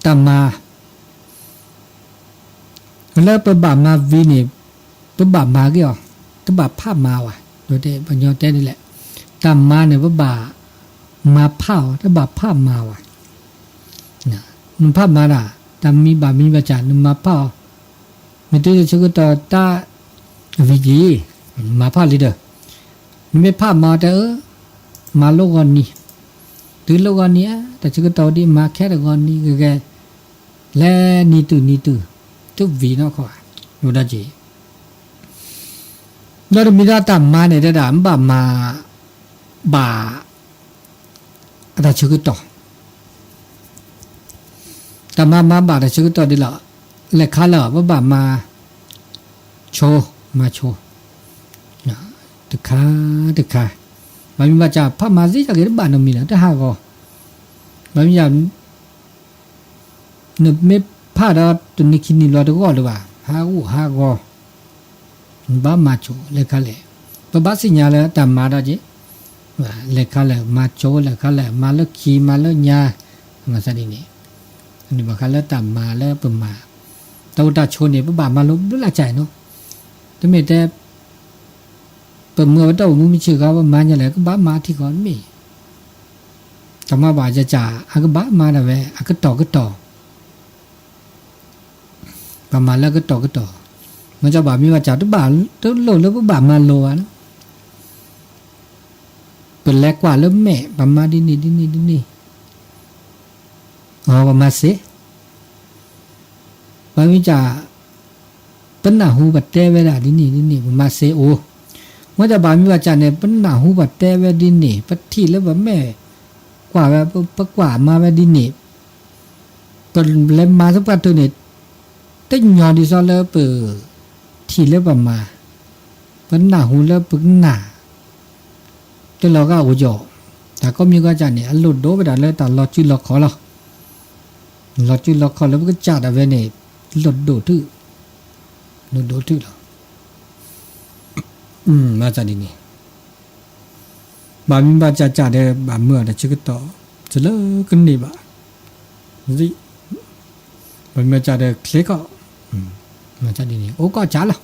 တၢ်မၤ လၢပဘၣ်မၤဝံၤန့ၣ် ပဘၣ်မၤက့ၤအီၤ တဘၣ်ဖးမၤဝဲ ပှၤကညီတဲဒ်လဲၣ် တၢ်မၤန့ၣ် ပဘၣ်မၤဖးအီၤ တဘၣ်ဖးမၤဝဲ နဖးမၤတၢ် တၢ်မံဘၣ်မံဘၣ်စၢ် နမၤဖးအီၤ မ့ၢ်တုၤတဆၢကတီၢ်တၢ် ဝံၤက့ၤ မၤဖးလံဒီး နမ့ၢ်ဖးမၤအီၤတဲအၢ မၤလိဂီၤနံၤ တုၤလိဂီၤနံၤဧါ တဆၢကတီၢ်ဒ်မၤခဲတဂီၤနံၤဂ့ၤဂ့ၤ လဲၤနံၤတုၤနံၤတုၤ တုၤဝံၤနီၢ်ခီ အိၣ်ဒၣ်က့ၤ ဒီးတမံၤဒၣ်တၢ်မၤန့ၣ်တဲဒၣ် မ့ၢ်ဘၣ်မၤ ဘၣ် အတၢ်ဆၢကတီၢ် တၢ်မၤမၤဘၣ်တၢ်ဆၢကတီၢ်ဒ်လီၤ လဲၤခါလၢာ် ပဘၣ်မၤ ဆိ မၤဆိ တခါ တခါ ဘၣ်မံဘၣ်စၢ် ဖးမၤသ့ၣ်ညါက့ၤတဘၣ်နီတမံၤလၢၤ တဟးဂီၤ ဘၣ်မံယၤ နမ့ၢ်ဖးဒီးတနံၤခံနံၤလီၤတဂီၢ်လၢၤဘၣ် ဟးဂူာ်ဟးဂီၤ ဘၣ်မၤဆိ လဲၤခါလဲၣ် ပဘၣ်သ့ၣ်ညါလၢတၢ်မၤဒီးက့ၤ လဲၤခါလဲၣ် မၤဆိလဲၤခါလဲၣ် မၤလၢခံ မၤလၢညါ မၤသးဒ်န့ၣ် န့ၣ်ဘၣ်ဃးလၢတၢ်မၤလၢပမၤ တၢ်အိၣ်တၢ်ဆိးန့ၣ် ပဘၣ်မၤလိဘျုးလၢ်ကၢ်နီၤ တမ့ၢ်တဲ ပမၤဝဲတၢ်အိၣ်မူမုၢ်ဆ့ၣ်ဂီၤ ပမၤညါလဲၣ် ကဘၣ်မၤထံကီၢ်တမ့ၢ် တၢ်မၤဘၣ်ကၢ်ကၢ် အကဘၣ်မၤဒၣ်ဝဲ အကတီၢ်ကတီၢ် ပမၤလၢကတီၢ်ကတီၢ် မ့ၢ်ကဘၣ်မံဘၣ်စၢ် တဘၣ်တလိၣ်လၢပဘၣ်မၤလိဘၣ်နီၤ ပလဲၤကွၢ်လၢမဲာ် ပမၤဒ်န့ၣ်ဒ်န့ၣ်ဒ်န့ၣ် အပမၤစ့ ဘၣ်မံစၢ် ပနၢ်ဟူပတဲဝဲဒၣ်ဒ်န့ၣ်ဒ်န့ၣ် ပမၤစ့အိၣ် မ့ၢ်ကဘၣ်မံဘၣ်စၢ်န့ၣ် ပနၢ်ဟူပတဲဝဲဒ်န့ၣ် ပထံၣ်လၢပမဲာ် ကွၢ်ဝဲ ပကွၢ်မၤဝဲဒ်န့ၣ် ပလဲၤမၤသပှၢ်တၢၢ်န့ၣ် တညီဒ်သိးလၢပ ထံၣ်လၢပမၤ ပနၢ်ဟူလၢပကနၣ် တလီၤဂာ်အိၣ်ယီၤ တၢ်ကိးမံၤကိးကၢ်န့ၣ် အလိၣ်ဒိၣ်ဝဲဒၣ်လၢတၢ်လီၤစုလီၤခီၣ်လီၤ. လီၤစုလီၤခီၣ်လၢပကစၢ်ဒၣ်ဝဲန့ၣ် လိၣ်ဒိၣ်ထုၣ် လိၣ်ဒိၣ်ထုၣ်လီၤ. ဘၣ်ဆၣ်ဒ်န့ၣ် ဘၣ်မံဘၣ်စၢ်စၢ်ဒီး ဘၣ်မၢအီၤတၢ်ဆၢကတီၢ် တလၢကန့ၢ်ဘၣ် ဘၣ်မံဘၣ်စၢ်ဒီးချ့ကီၢ် ဘၣ်ဆၣ်ဒ်န့ၣ် အိၣ်ကီၢ်စၢ်လီၤ.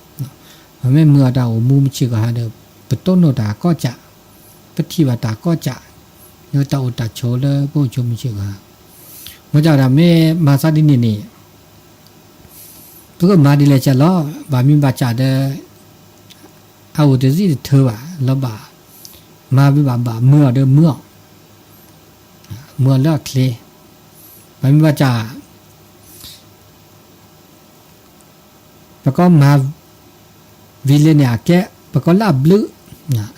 ပမ့ၢ်မၢအီၤတၢ်အိၣ်မူမုၢ်ဆ့ၣ်ကီၢ်ဟါဒီး ပတိၢ်နီၣ်တၢ်ကီၢ်စၢ် ပထံၣ်ဘၣ်တၢ်ကီၢ်စၢ် လၢတၢ်အိၣ်တၢ်ဆိးလၢပအိၣ်ဆိးမုၢ်ဆ့ၣ်ကီၢ်ဟါ မ့ၢ်ကဒီးမ့ၢ်မၤသးဒ်န့ၣ်န့ၣ် ပကမၤဒ်လဲၣ်ကလီၤ ဘၣ်မံဘၣ်စၢ်ဒီး အအိၣ်တသံၣ်တထၢဘၣ် လီၤဘၣ် မၤဘၣ်ဘၣ်မၢအီၤဒီးမၢအီၤ မၢအီၤလၢအချ့ ဘၣ်မံဘၣ်စၢ် ပကမၤ ဝံၤလၢန့ၣ်အကဲ ပကလၢအဘျုး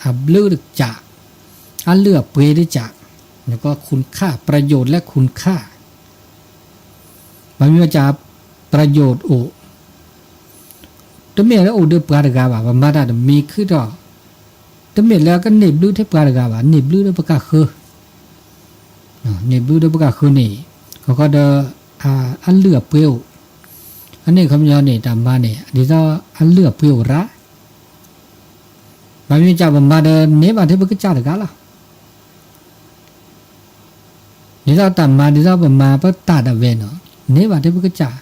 အဘျုးတကး, အလုၢ်အပှ့ၤတကး, နက คุณค่า, ประโยชน์ และ คุณค่า. ဘၣ်မနုၤကး ประโยชน์ အိၣ်, တမ့ၢ်လၢအိၣ်ဒီးပှၤတဂၤဘၣ်, ပမၤတၢ်တမံၤခံထီၣ်, တမ့ၢ်လၢကန့ၢ်ဘျုးထဲပှၤတဂၤဘၣ်, န့ၢ်ဘျုးဒီးပကၢ်ဃၢ, န့ၢ်ဘျုးဒီးပကၢ်ဃၢန့ၣ်, ကဃီဒီး အလုၢ်အပှ့ၤအိၣ်, အန့ၣ်ခီပညီန့ၣ် တၢ်မၤန့ၣ် ဒ်သိးအလုၢ်အပှ့ၤအိၣ်ရၣ် ဘၣ်မနုၤကး ပမၤဒီးန့ၢ်ဘၣ်ထဲပကစၢ်တဂၤလီၤ. ဒ်သိးတၢ်မၤ ဒ်သိးပမၤပတၢ်ဒၣ်ဝဲနီၤ, န့ၢ်ဘၣ်ထဲပကစၢ်,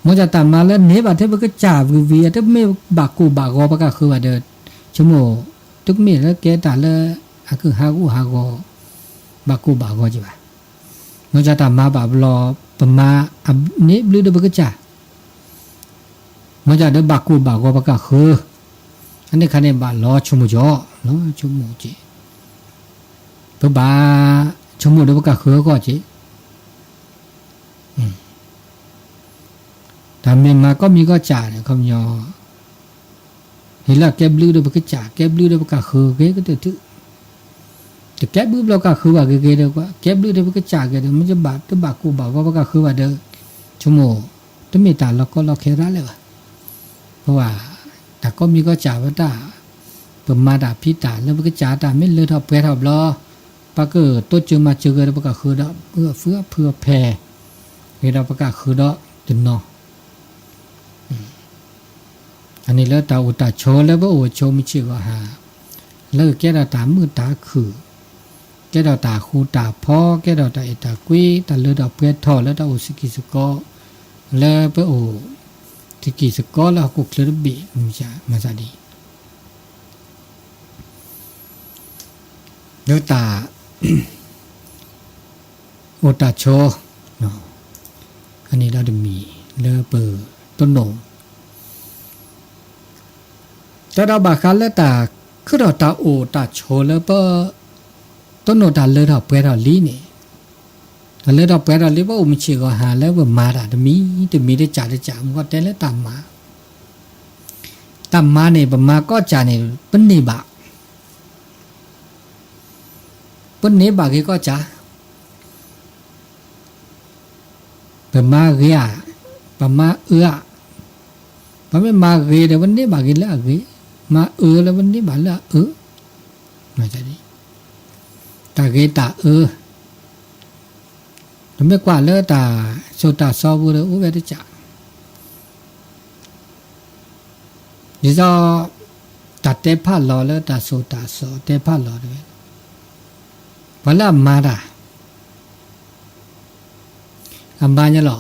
မ်ကၢ်တၢ်မၤလၢန့ၢ်ဘၣ်ထဲပကစၢ်ဝံၤဝံၤ တမ့ၢ်ဘၣ်ကိၢ်ဘၣ်ဂီၤပကၢ်ဃၢဘၣ်ဒီး, ဆိကမိၣ်, တမ့ၢ်လၢကဲတၢ်လၢ အကဟးဂူာ်ဟးဂီၤ ဘၣ်ကိၢ်ဘၣ်ဂီၤက့ၤဘၣ်. မ်ကၢ်တၢ်မၤဘၣ်ဘျီ ပမၤန့ၢ်ဘျုးဒီးပကစၢ် မ်ကၢ်ဒီးဘၣ်ကိၢ်ဘၣ်ဂီၤပကၢ်ဃၢ, အန့ၣ်ခါန့ၣ်ဘၣ်လီၤဆိကမိၣ်ကီး, ဆိကမိၣ်က့ၤ, ပဘၣ်ဆိကမိၣ်ဒီးပကၢ်ဃၢအဂီၢ်က့ၤ, တၢ်မ့ၢ်မၤကိးမံၤကိးကၢ်န့ၣ် ခီပညီ ဟ့ၣ်လီၤကဲဘျုးဒီးပကစၢ် ကဲဘျုးဒီးပကၢ်ဃၢဂ့ၤကတၢၢ်ထူၣ်, တကဲဘျုးဘျီကၢ်ဃၢဘၣ်ဂ့ၤဂ့ၤဒီး ကဲဘျုးဒီးပကစၢ်ဂ့ၤဒီး မ့ၢ်တဘၣ်တဘၣ်ကိၢ်ဘၣ်ဂီၤပကၢ်ဃၢဘၣ်ဒီး, ဆိကမိၣ်, တမ့ၢ်တၢ်လီၤကီလီၤခဲရၣ်လၢၤဘၣ်. ပဝဲ, တၢ်ကိးမံၤကိးကၢ်ဝဲတၢ်, ပမၤတၢ်ဖံးတၢ်လၢပကစၢ်တၢ်မ့ၢ်လၢထီၣ်ပှဲၤထီၣ်ဘျီ, ပကတိစၢၤမၤစၢၤဂ့ၤဒီးပကၢ်ဃၢဒီး အဖုအဖုအဖဲ, ဂ့ၤဒီးပကၢ်ဃၢဒီးတနီၤ အန့ၣ်လၢတၢ်အိၣ်တၢ်ဆိးလၢပအိၣ်ဆိးမုၢ်ဆ့ၣ်ဂီၤဟါ, လၢကကဲထီၣ်တၢ်မုာ်တၢ်ခုၣ်, ကဲထီၣ်တၢ်ဃူတၢ်ဖိး, ကဲထီၣ်တၢ်အဲၣ်တၢ်ကွံ, တၢ်လၢထီၣ်ပှဲၤထီၣ်လၢတၢ်အိၣ်ဆံးကံၢ်ဆံးကီး, လၢပအိၣ်ဆံးကံၢ်ဆံးကီးလၢဟီၣ်ခိၣ်ချၢတဘ့ၣ်, မၤသးဒ် လၢတၢ် အိၣ်တၢ်ဆိး, အန့ၣ်ဒီးတမံၤလၢပတိၢ်နီၣ်, တဲဒီးဘၣ်ဃးလၢတၢ်ခုၣ်ထီၣ်တၢ်အိၣ်တၢ်ဆိးလၢပတိၢ်နီၣ်တၢ်လၢထီၣ်ပှဲၤထီၣ်လံန့ၣ်, တၢ်လၢထီၣ်ပှဲၤထီၣ်လံ ပအိၣ်မုၢ်ဆ့ၣ်ဂီၤဟါလၢပမၤတၢ်တမံၤတမံၤတကၢ်တကၢ် မ့ၢ်ကီးတဲလၢတၢ်မၤ တၢ်မၤန့ၣ် ပမၤကိးကၢ်န့ၣ် ပန့ၢ်ဘၣ်, ပန့ၢ်ဘၣ်ဂ့ၤကိးကၢ်, ပမၤဂ့ၤဧါ, ပမၤအၢဧါ, ပမ့ၢ်မၤဂ့ၤဒီး ပန့ၢ်ဘၣ်ဂ့ၤလၢအဂ့ၤ, မၤအၢလၢပန့ၢ်ဘၣ်လၢအအၢ, တၢ်ဂ့ၤတၢ်အၢ တမ့ၢ်ကွၢ်လၢတၢ်စိၤတၢ်စီပူၤဒီးအိၣ်ဝဲတကၢ်, ဒ်သိး တၢ်တဲဖးလီၤလၢတၢ်စိၤတၢ်စီ တဲဖးလီၤတဝဲ, ပှၤလၢအမၤတၢ် အမၤညါလီၤ,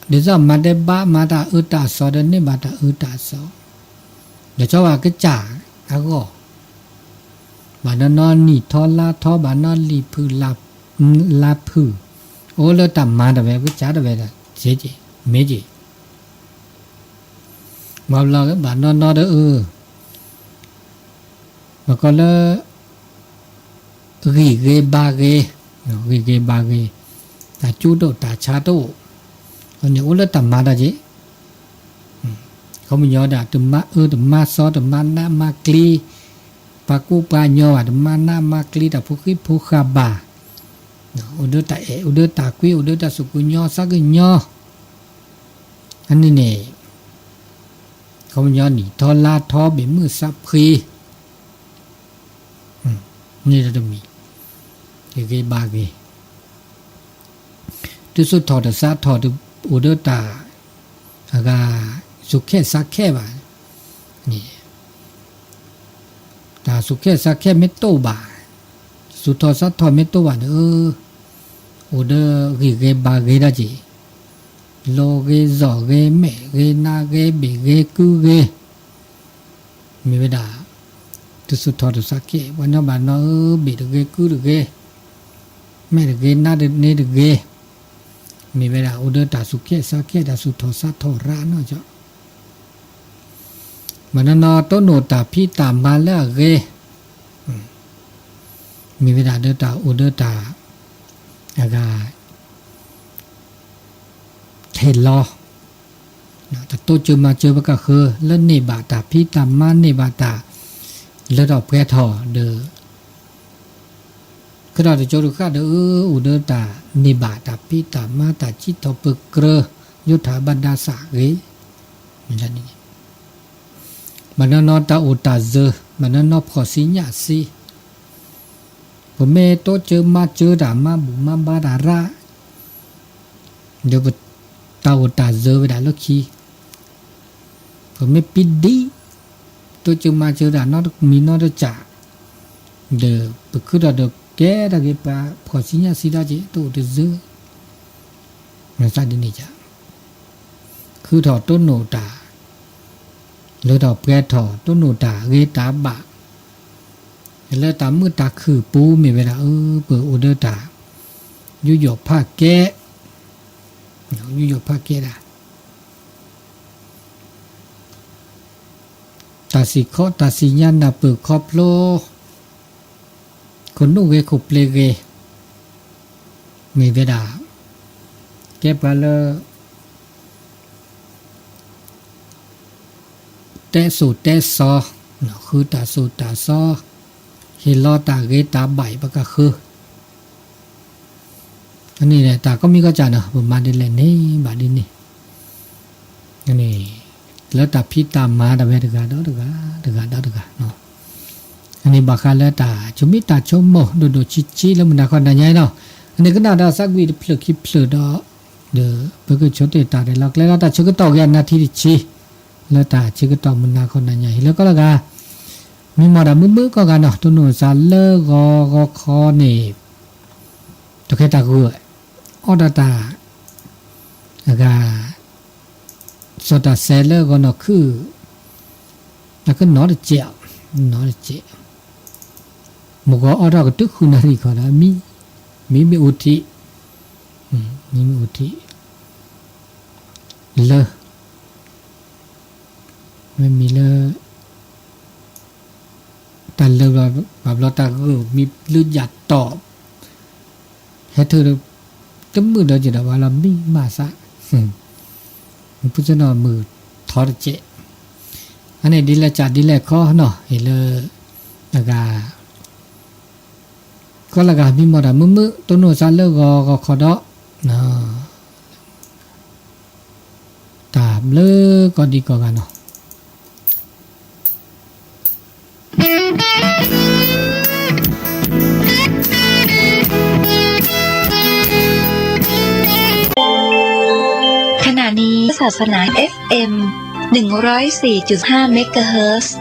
ဒ်သိးမၤတဲဘၣ် မၤတၢ်အၢတၢ်စီဒီးန့ၢ်ဘၣ်တၢ်အၢတၢ်စီ, ဒီးကၠီဘၣ်ကစၢ်အဂီၢ်, ဘၣ်နီၢ်နီၢ်နံၣ်ထီလါထီ ဘၣ်နီၢ်လံာ်ဖုၣ်လါဖုၣ်, အိၣ်လၢတၢ်မၤတဝဲ ကစၢ်တဝဲဒၣ် စ့က့ၤ မ့ၢ်က့ၤ ဘၣ်ဘျီဘၣ်နီၢ်နီၢ်ဒီးအၢ, ဘၣ်ကီးလၢ ဂံၢ်ဂ့ၤဘါဂ့ၤ, ဂံၢ်ဂ့ၤဘါဂ့ၤ, တၢ်ကၠူတအိၣ်တၢ်ဆါတအိၣ်, န့ၣ်အိၣ်လၢတၢ်မၤတၢ်က့ၤ, ခီပညီဒၣ် တမၤအၢတမၤစီ တမၤနးမၤကျံ, ပှၤကူပှၤညီဘၣ် တမၤနးမၤကျံ တၢ်ဖိဃံဖိဃာ်ဘၣ်, အိၣ်ဒီးတၢ်အဲၣ် အိၣ်ဒီးတၢ်ကွံ အိၣ်ဒီးတၢ်စူၢ်ကညီၤသးကညီၤ, အန့ၣ်န့ၣ် ခီပညီနံၣ်ထီလါထီ ဘ့ၣ်မုၢ်သးဖှံ, န့ၣ်ဒီးတမံၤ, ဂ့ၤဂ့ၤဘါဂ့ၤ, တစိၤထီၣ်တသးထီၣ် အိၣ်ဒီးတၢ် အဂၤ စူၢ်ခဲၣ်သးခဲၣ်ဘၣ်, န့ၣ် တၢ်စူၢ်ခဲၣ်သးခဲၣ်မ့ၢ်တအိၣ်ဘၣ်, တစိၤထီၣ်သးထီၣ်မ့ၢ်တအိၣ်ဘၣ်န့ၣ်, အိၣ်ဒီးဂံၢ်ဂ့ၤဘါဂ့ၤဒၣ်က့ၤ, လီၤဂ့ၤ စီၤဂ့ၤ မဲာ်ဂ့ၤ နါဂ့ၤ ဘ့ၣ်ဂ့ၤ ကုၢ်ဂ့ၤ, မ့ၢ်ဝဲဒၣ် တစိၤထီၣ်တသးခဲၣ် ပှၤနီၢ်ဘၣ်နီၢ်ဧၢ, ဘ့ၣ်တဂ့ၤ ကုၢ်တဂ့ၤ, မဲာ်တဂ့ၤ နါတန့ၢ်တဂ့ၤ, မ့ၢ်ဝဲဒၣ်အိၣ်ဒီးတၢ်စူၢ်ခဲၣ်သးခဲၣ် တၢ်စူၢ်ထီၣ်သးထီၣ်ရၣ်နီၢ်ကီၢ်, ဘၣ်နီၢ်နီၢ်တိၢ်နီၣ်တၢ်ဖံးတၢ်မၤလၢအဂ့ၤ, မ့ၢ်ဝဲဒၣ်ဒီးတၢ်အိၣ်ဒီးတၢ် အဂၤ ထဲလီၤ, တတိစၢၤမၤစၢၤပကဃၢၤ လၢန့ၢ်ဘၣ်တၢ်ဖံးတၢ်မၤ န့ၢ်ဘၣ်တၢ် လၢထီၣ်ပှဲၤထီၣ်ဒီး ကဒီးတကၠိတဃၣ်ဒီး အၢ အိၣ်ဒီးတၢ်န့ၢ်ဘၣ်တၢ်ဖံးတၢ်မၤ တၢ်စံးထီၣ်ပၢၤကြၢး ယိထၣ်ဘၣ်ဒါစၢ်ဂ့ၤ, မ့ၢ်ဒ်န့ၣ် ဘၣ်နီၢ်နီၢ်တၢ်အိၣ်တၢ်စၢၤ ဘၣ်နီၢ်နီၢ်ဖှီၣ်ဆံညၣ်ဆံ, ပမ့ၢ်တိစၢၤမၤစၢၤတၢ်မၤဘူၣ်မၤဘါတၢ်ရၣ် ဒီးပတၢ်အိၣ်တၢ်စၢၤဝဲဒၣ်လၢခံ, ပမ့ၢ်ပံဒံ တိစၢၤမၤစၢၤတၢ်နီတမံၤနီတစး, ဒီးပခုထီၣ်ဒီးကဲထီၣ်က့ၤပှၤဖှီၣ်ဆံညၣ်ဆံဒီးက့ၤ တအိၣ်တစၢၤ, မ့ၢ်ဒ်န့ၣ် ခုထီၣ်တိၢ်နီၣ်တၢ် လၢထီၣ်ပှဲၤထီၣ်တိၢ်နီၣ်တၢ်ဂ့ၤတၢ်ဘၣ်, လၢတၢ်မုာ်တၢ်ခုၣ်ပူၤမ့ၢ်ဝဲဒၣ် အၢ ပအိၣ်ဒီးတၢ် ယူးယီၣ်ဖးကဲ, ယူးယီၣ်ဖးကဲဒၣ် တၢ်စံၣ်ခီတၢ်စံၣ်ညါနၢ်ပၢၢ်ခီဖျိ ခိၣ်နူာ်ဂ့ၤခိၣ်ပျ့ၤဂ့ၤ, မ့ၢ်ဝဲဒၣ် ကဲပှၤလၢ တဲစိာ်တဲစီၤ, ဃုတၢ်စိာ်တၢ်စီ, ဟ့ၣ်လီၤတၢ်ဂ့ၤတၢ်ဘၣ်အံၤပကဃု န့ၣ်တၢ်ကီမံၤကီၢ်စၢ်နီၤ ပမၤဒ်လဲၣ်န့ၣ်ဘၣ်ဒ်န့ၣ်, လၢတၢ်ဖံးတၢ်မၤဒၣ်ဝဲတဂၤဒီးတဂၤ တဂၤဒီးတဂၤ, အန့ၣ်ဘၣ်ဃးလၢတၢ်ဆိမိၣ်တၢ်ဆိကမိၣ်ဒိၣ်ဒိၣ်ဆံးဆံးလၢမုၢ်နၤခီနၤညါအံၤနီၤ, အန့ၣ်ကနၣ်ဒီးသးကွံာ်တဖျၢၣ်ခံဖျၢၣ်ဒီး, ဒီးပကဆိတ့ၢ်တၢ်ရဲၣ်လီၤကျဲၤလီၤတၢ်ဆၢကတီၢ်ဂ့ၤအနၢ်ထံတဆံ, လၢတၢ်ဆၢကတီၢ်မုၢ်နၤခီနၤညါအံၤ လၢကီၢ်လၢဂၤ မံမီၢ်တၢ်မုာ်မုာ်ကီၢ်ဂၤနီၤ တိၢ်နီၣ်စၢ်လၢဂီၤဂီၤခီန့ၣ် တၢ်ခဲတၢ်ဂီၤ အီၣ်ဒီးတၢ် အဂၤ စီၤတၢ်စဲးလၢဂီၤနီၢ်ခုၣ် အကနီၤတစဲး, နီၤတစဲး, မုၢ်ဂီၤအီၣ်ထီၣ်ကတုၤဃုနၣ်ရံၣ်ခီဒီးမံ, မံမ့ၢ်အိၣ်ထံး, မံမ့ၢ်အိၣ်ထံး လၢ မ့မ့ၢ်လၢ တၢ်လၢာ်ဘၣ်ဘျီတၢ်ဂီၤမံလၢယၤတီၢ် ဟဲထၢၣ် တမုာ်ဒီးကဒီးဘၣ်လီၤမံမးသး, မုၢ်ပူၤစ့ၢ်နီၤမုၢ်ထီတစဲး, အန့ၣ်ဒ်လဲၣ်စးဒ်လဲၣ်ခီနီၤ အံၤလၢ အဂၤ ကီၢ်လၢဂၤမံမီၢ်တၢ်မုာ်မုာ် တိၢ်နီၣ်စၢ်လၢဂီၤဂီၤခီဒီး တၢ်ဘျုးကီၢ်ဒံကီၢ်ဂၤနီၤ. ขณะนี้ศาสนา เอฟ เอ็ม หนึ่งร้อยสี่จุดห้า เมกะเฮิรตซ์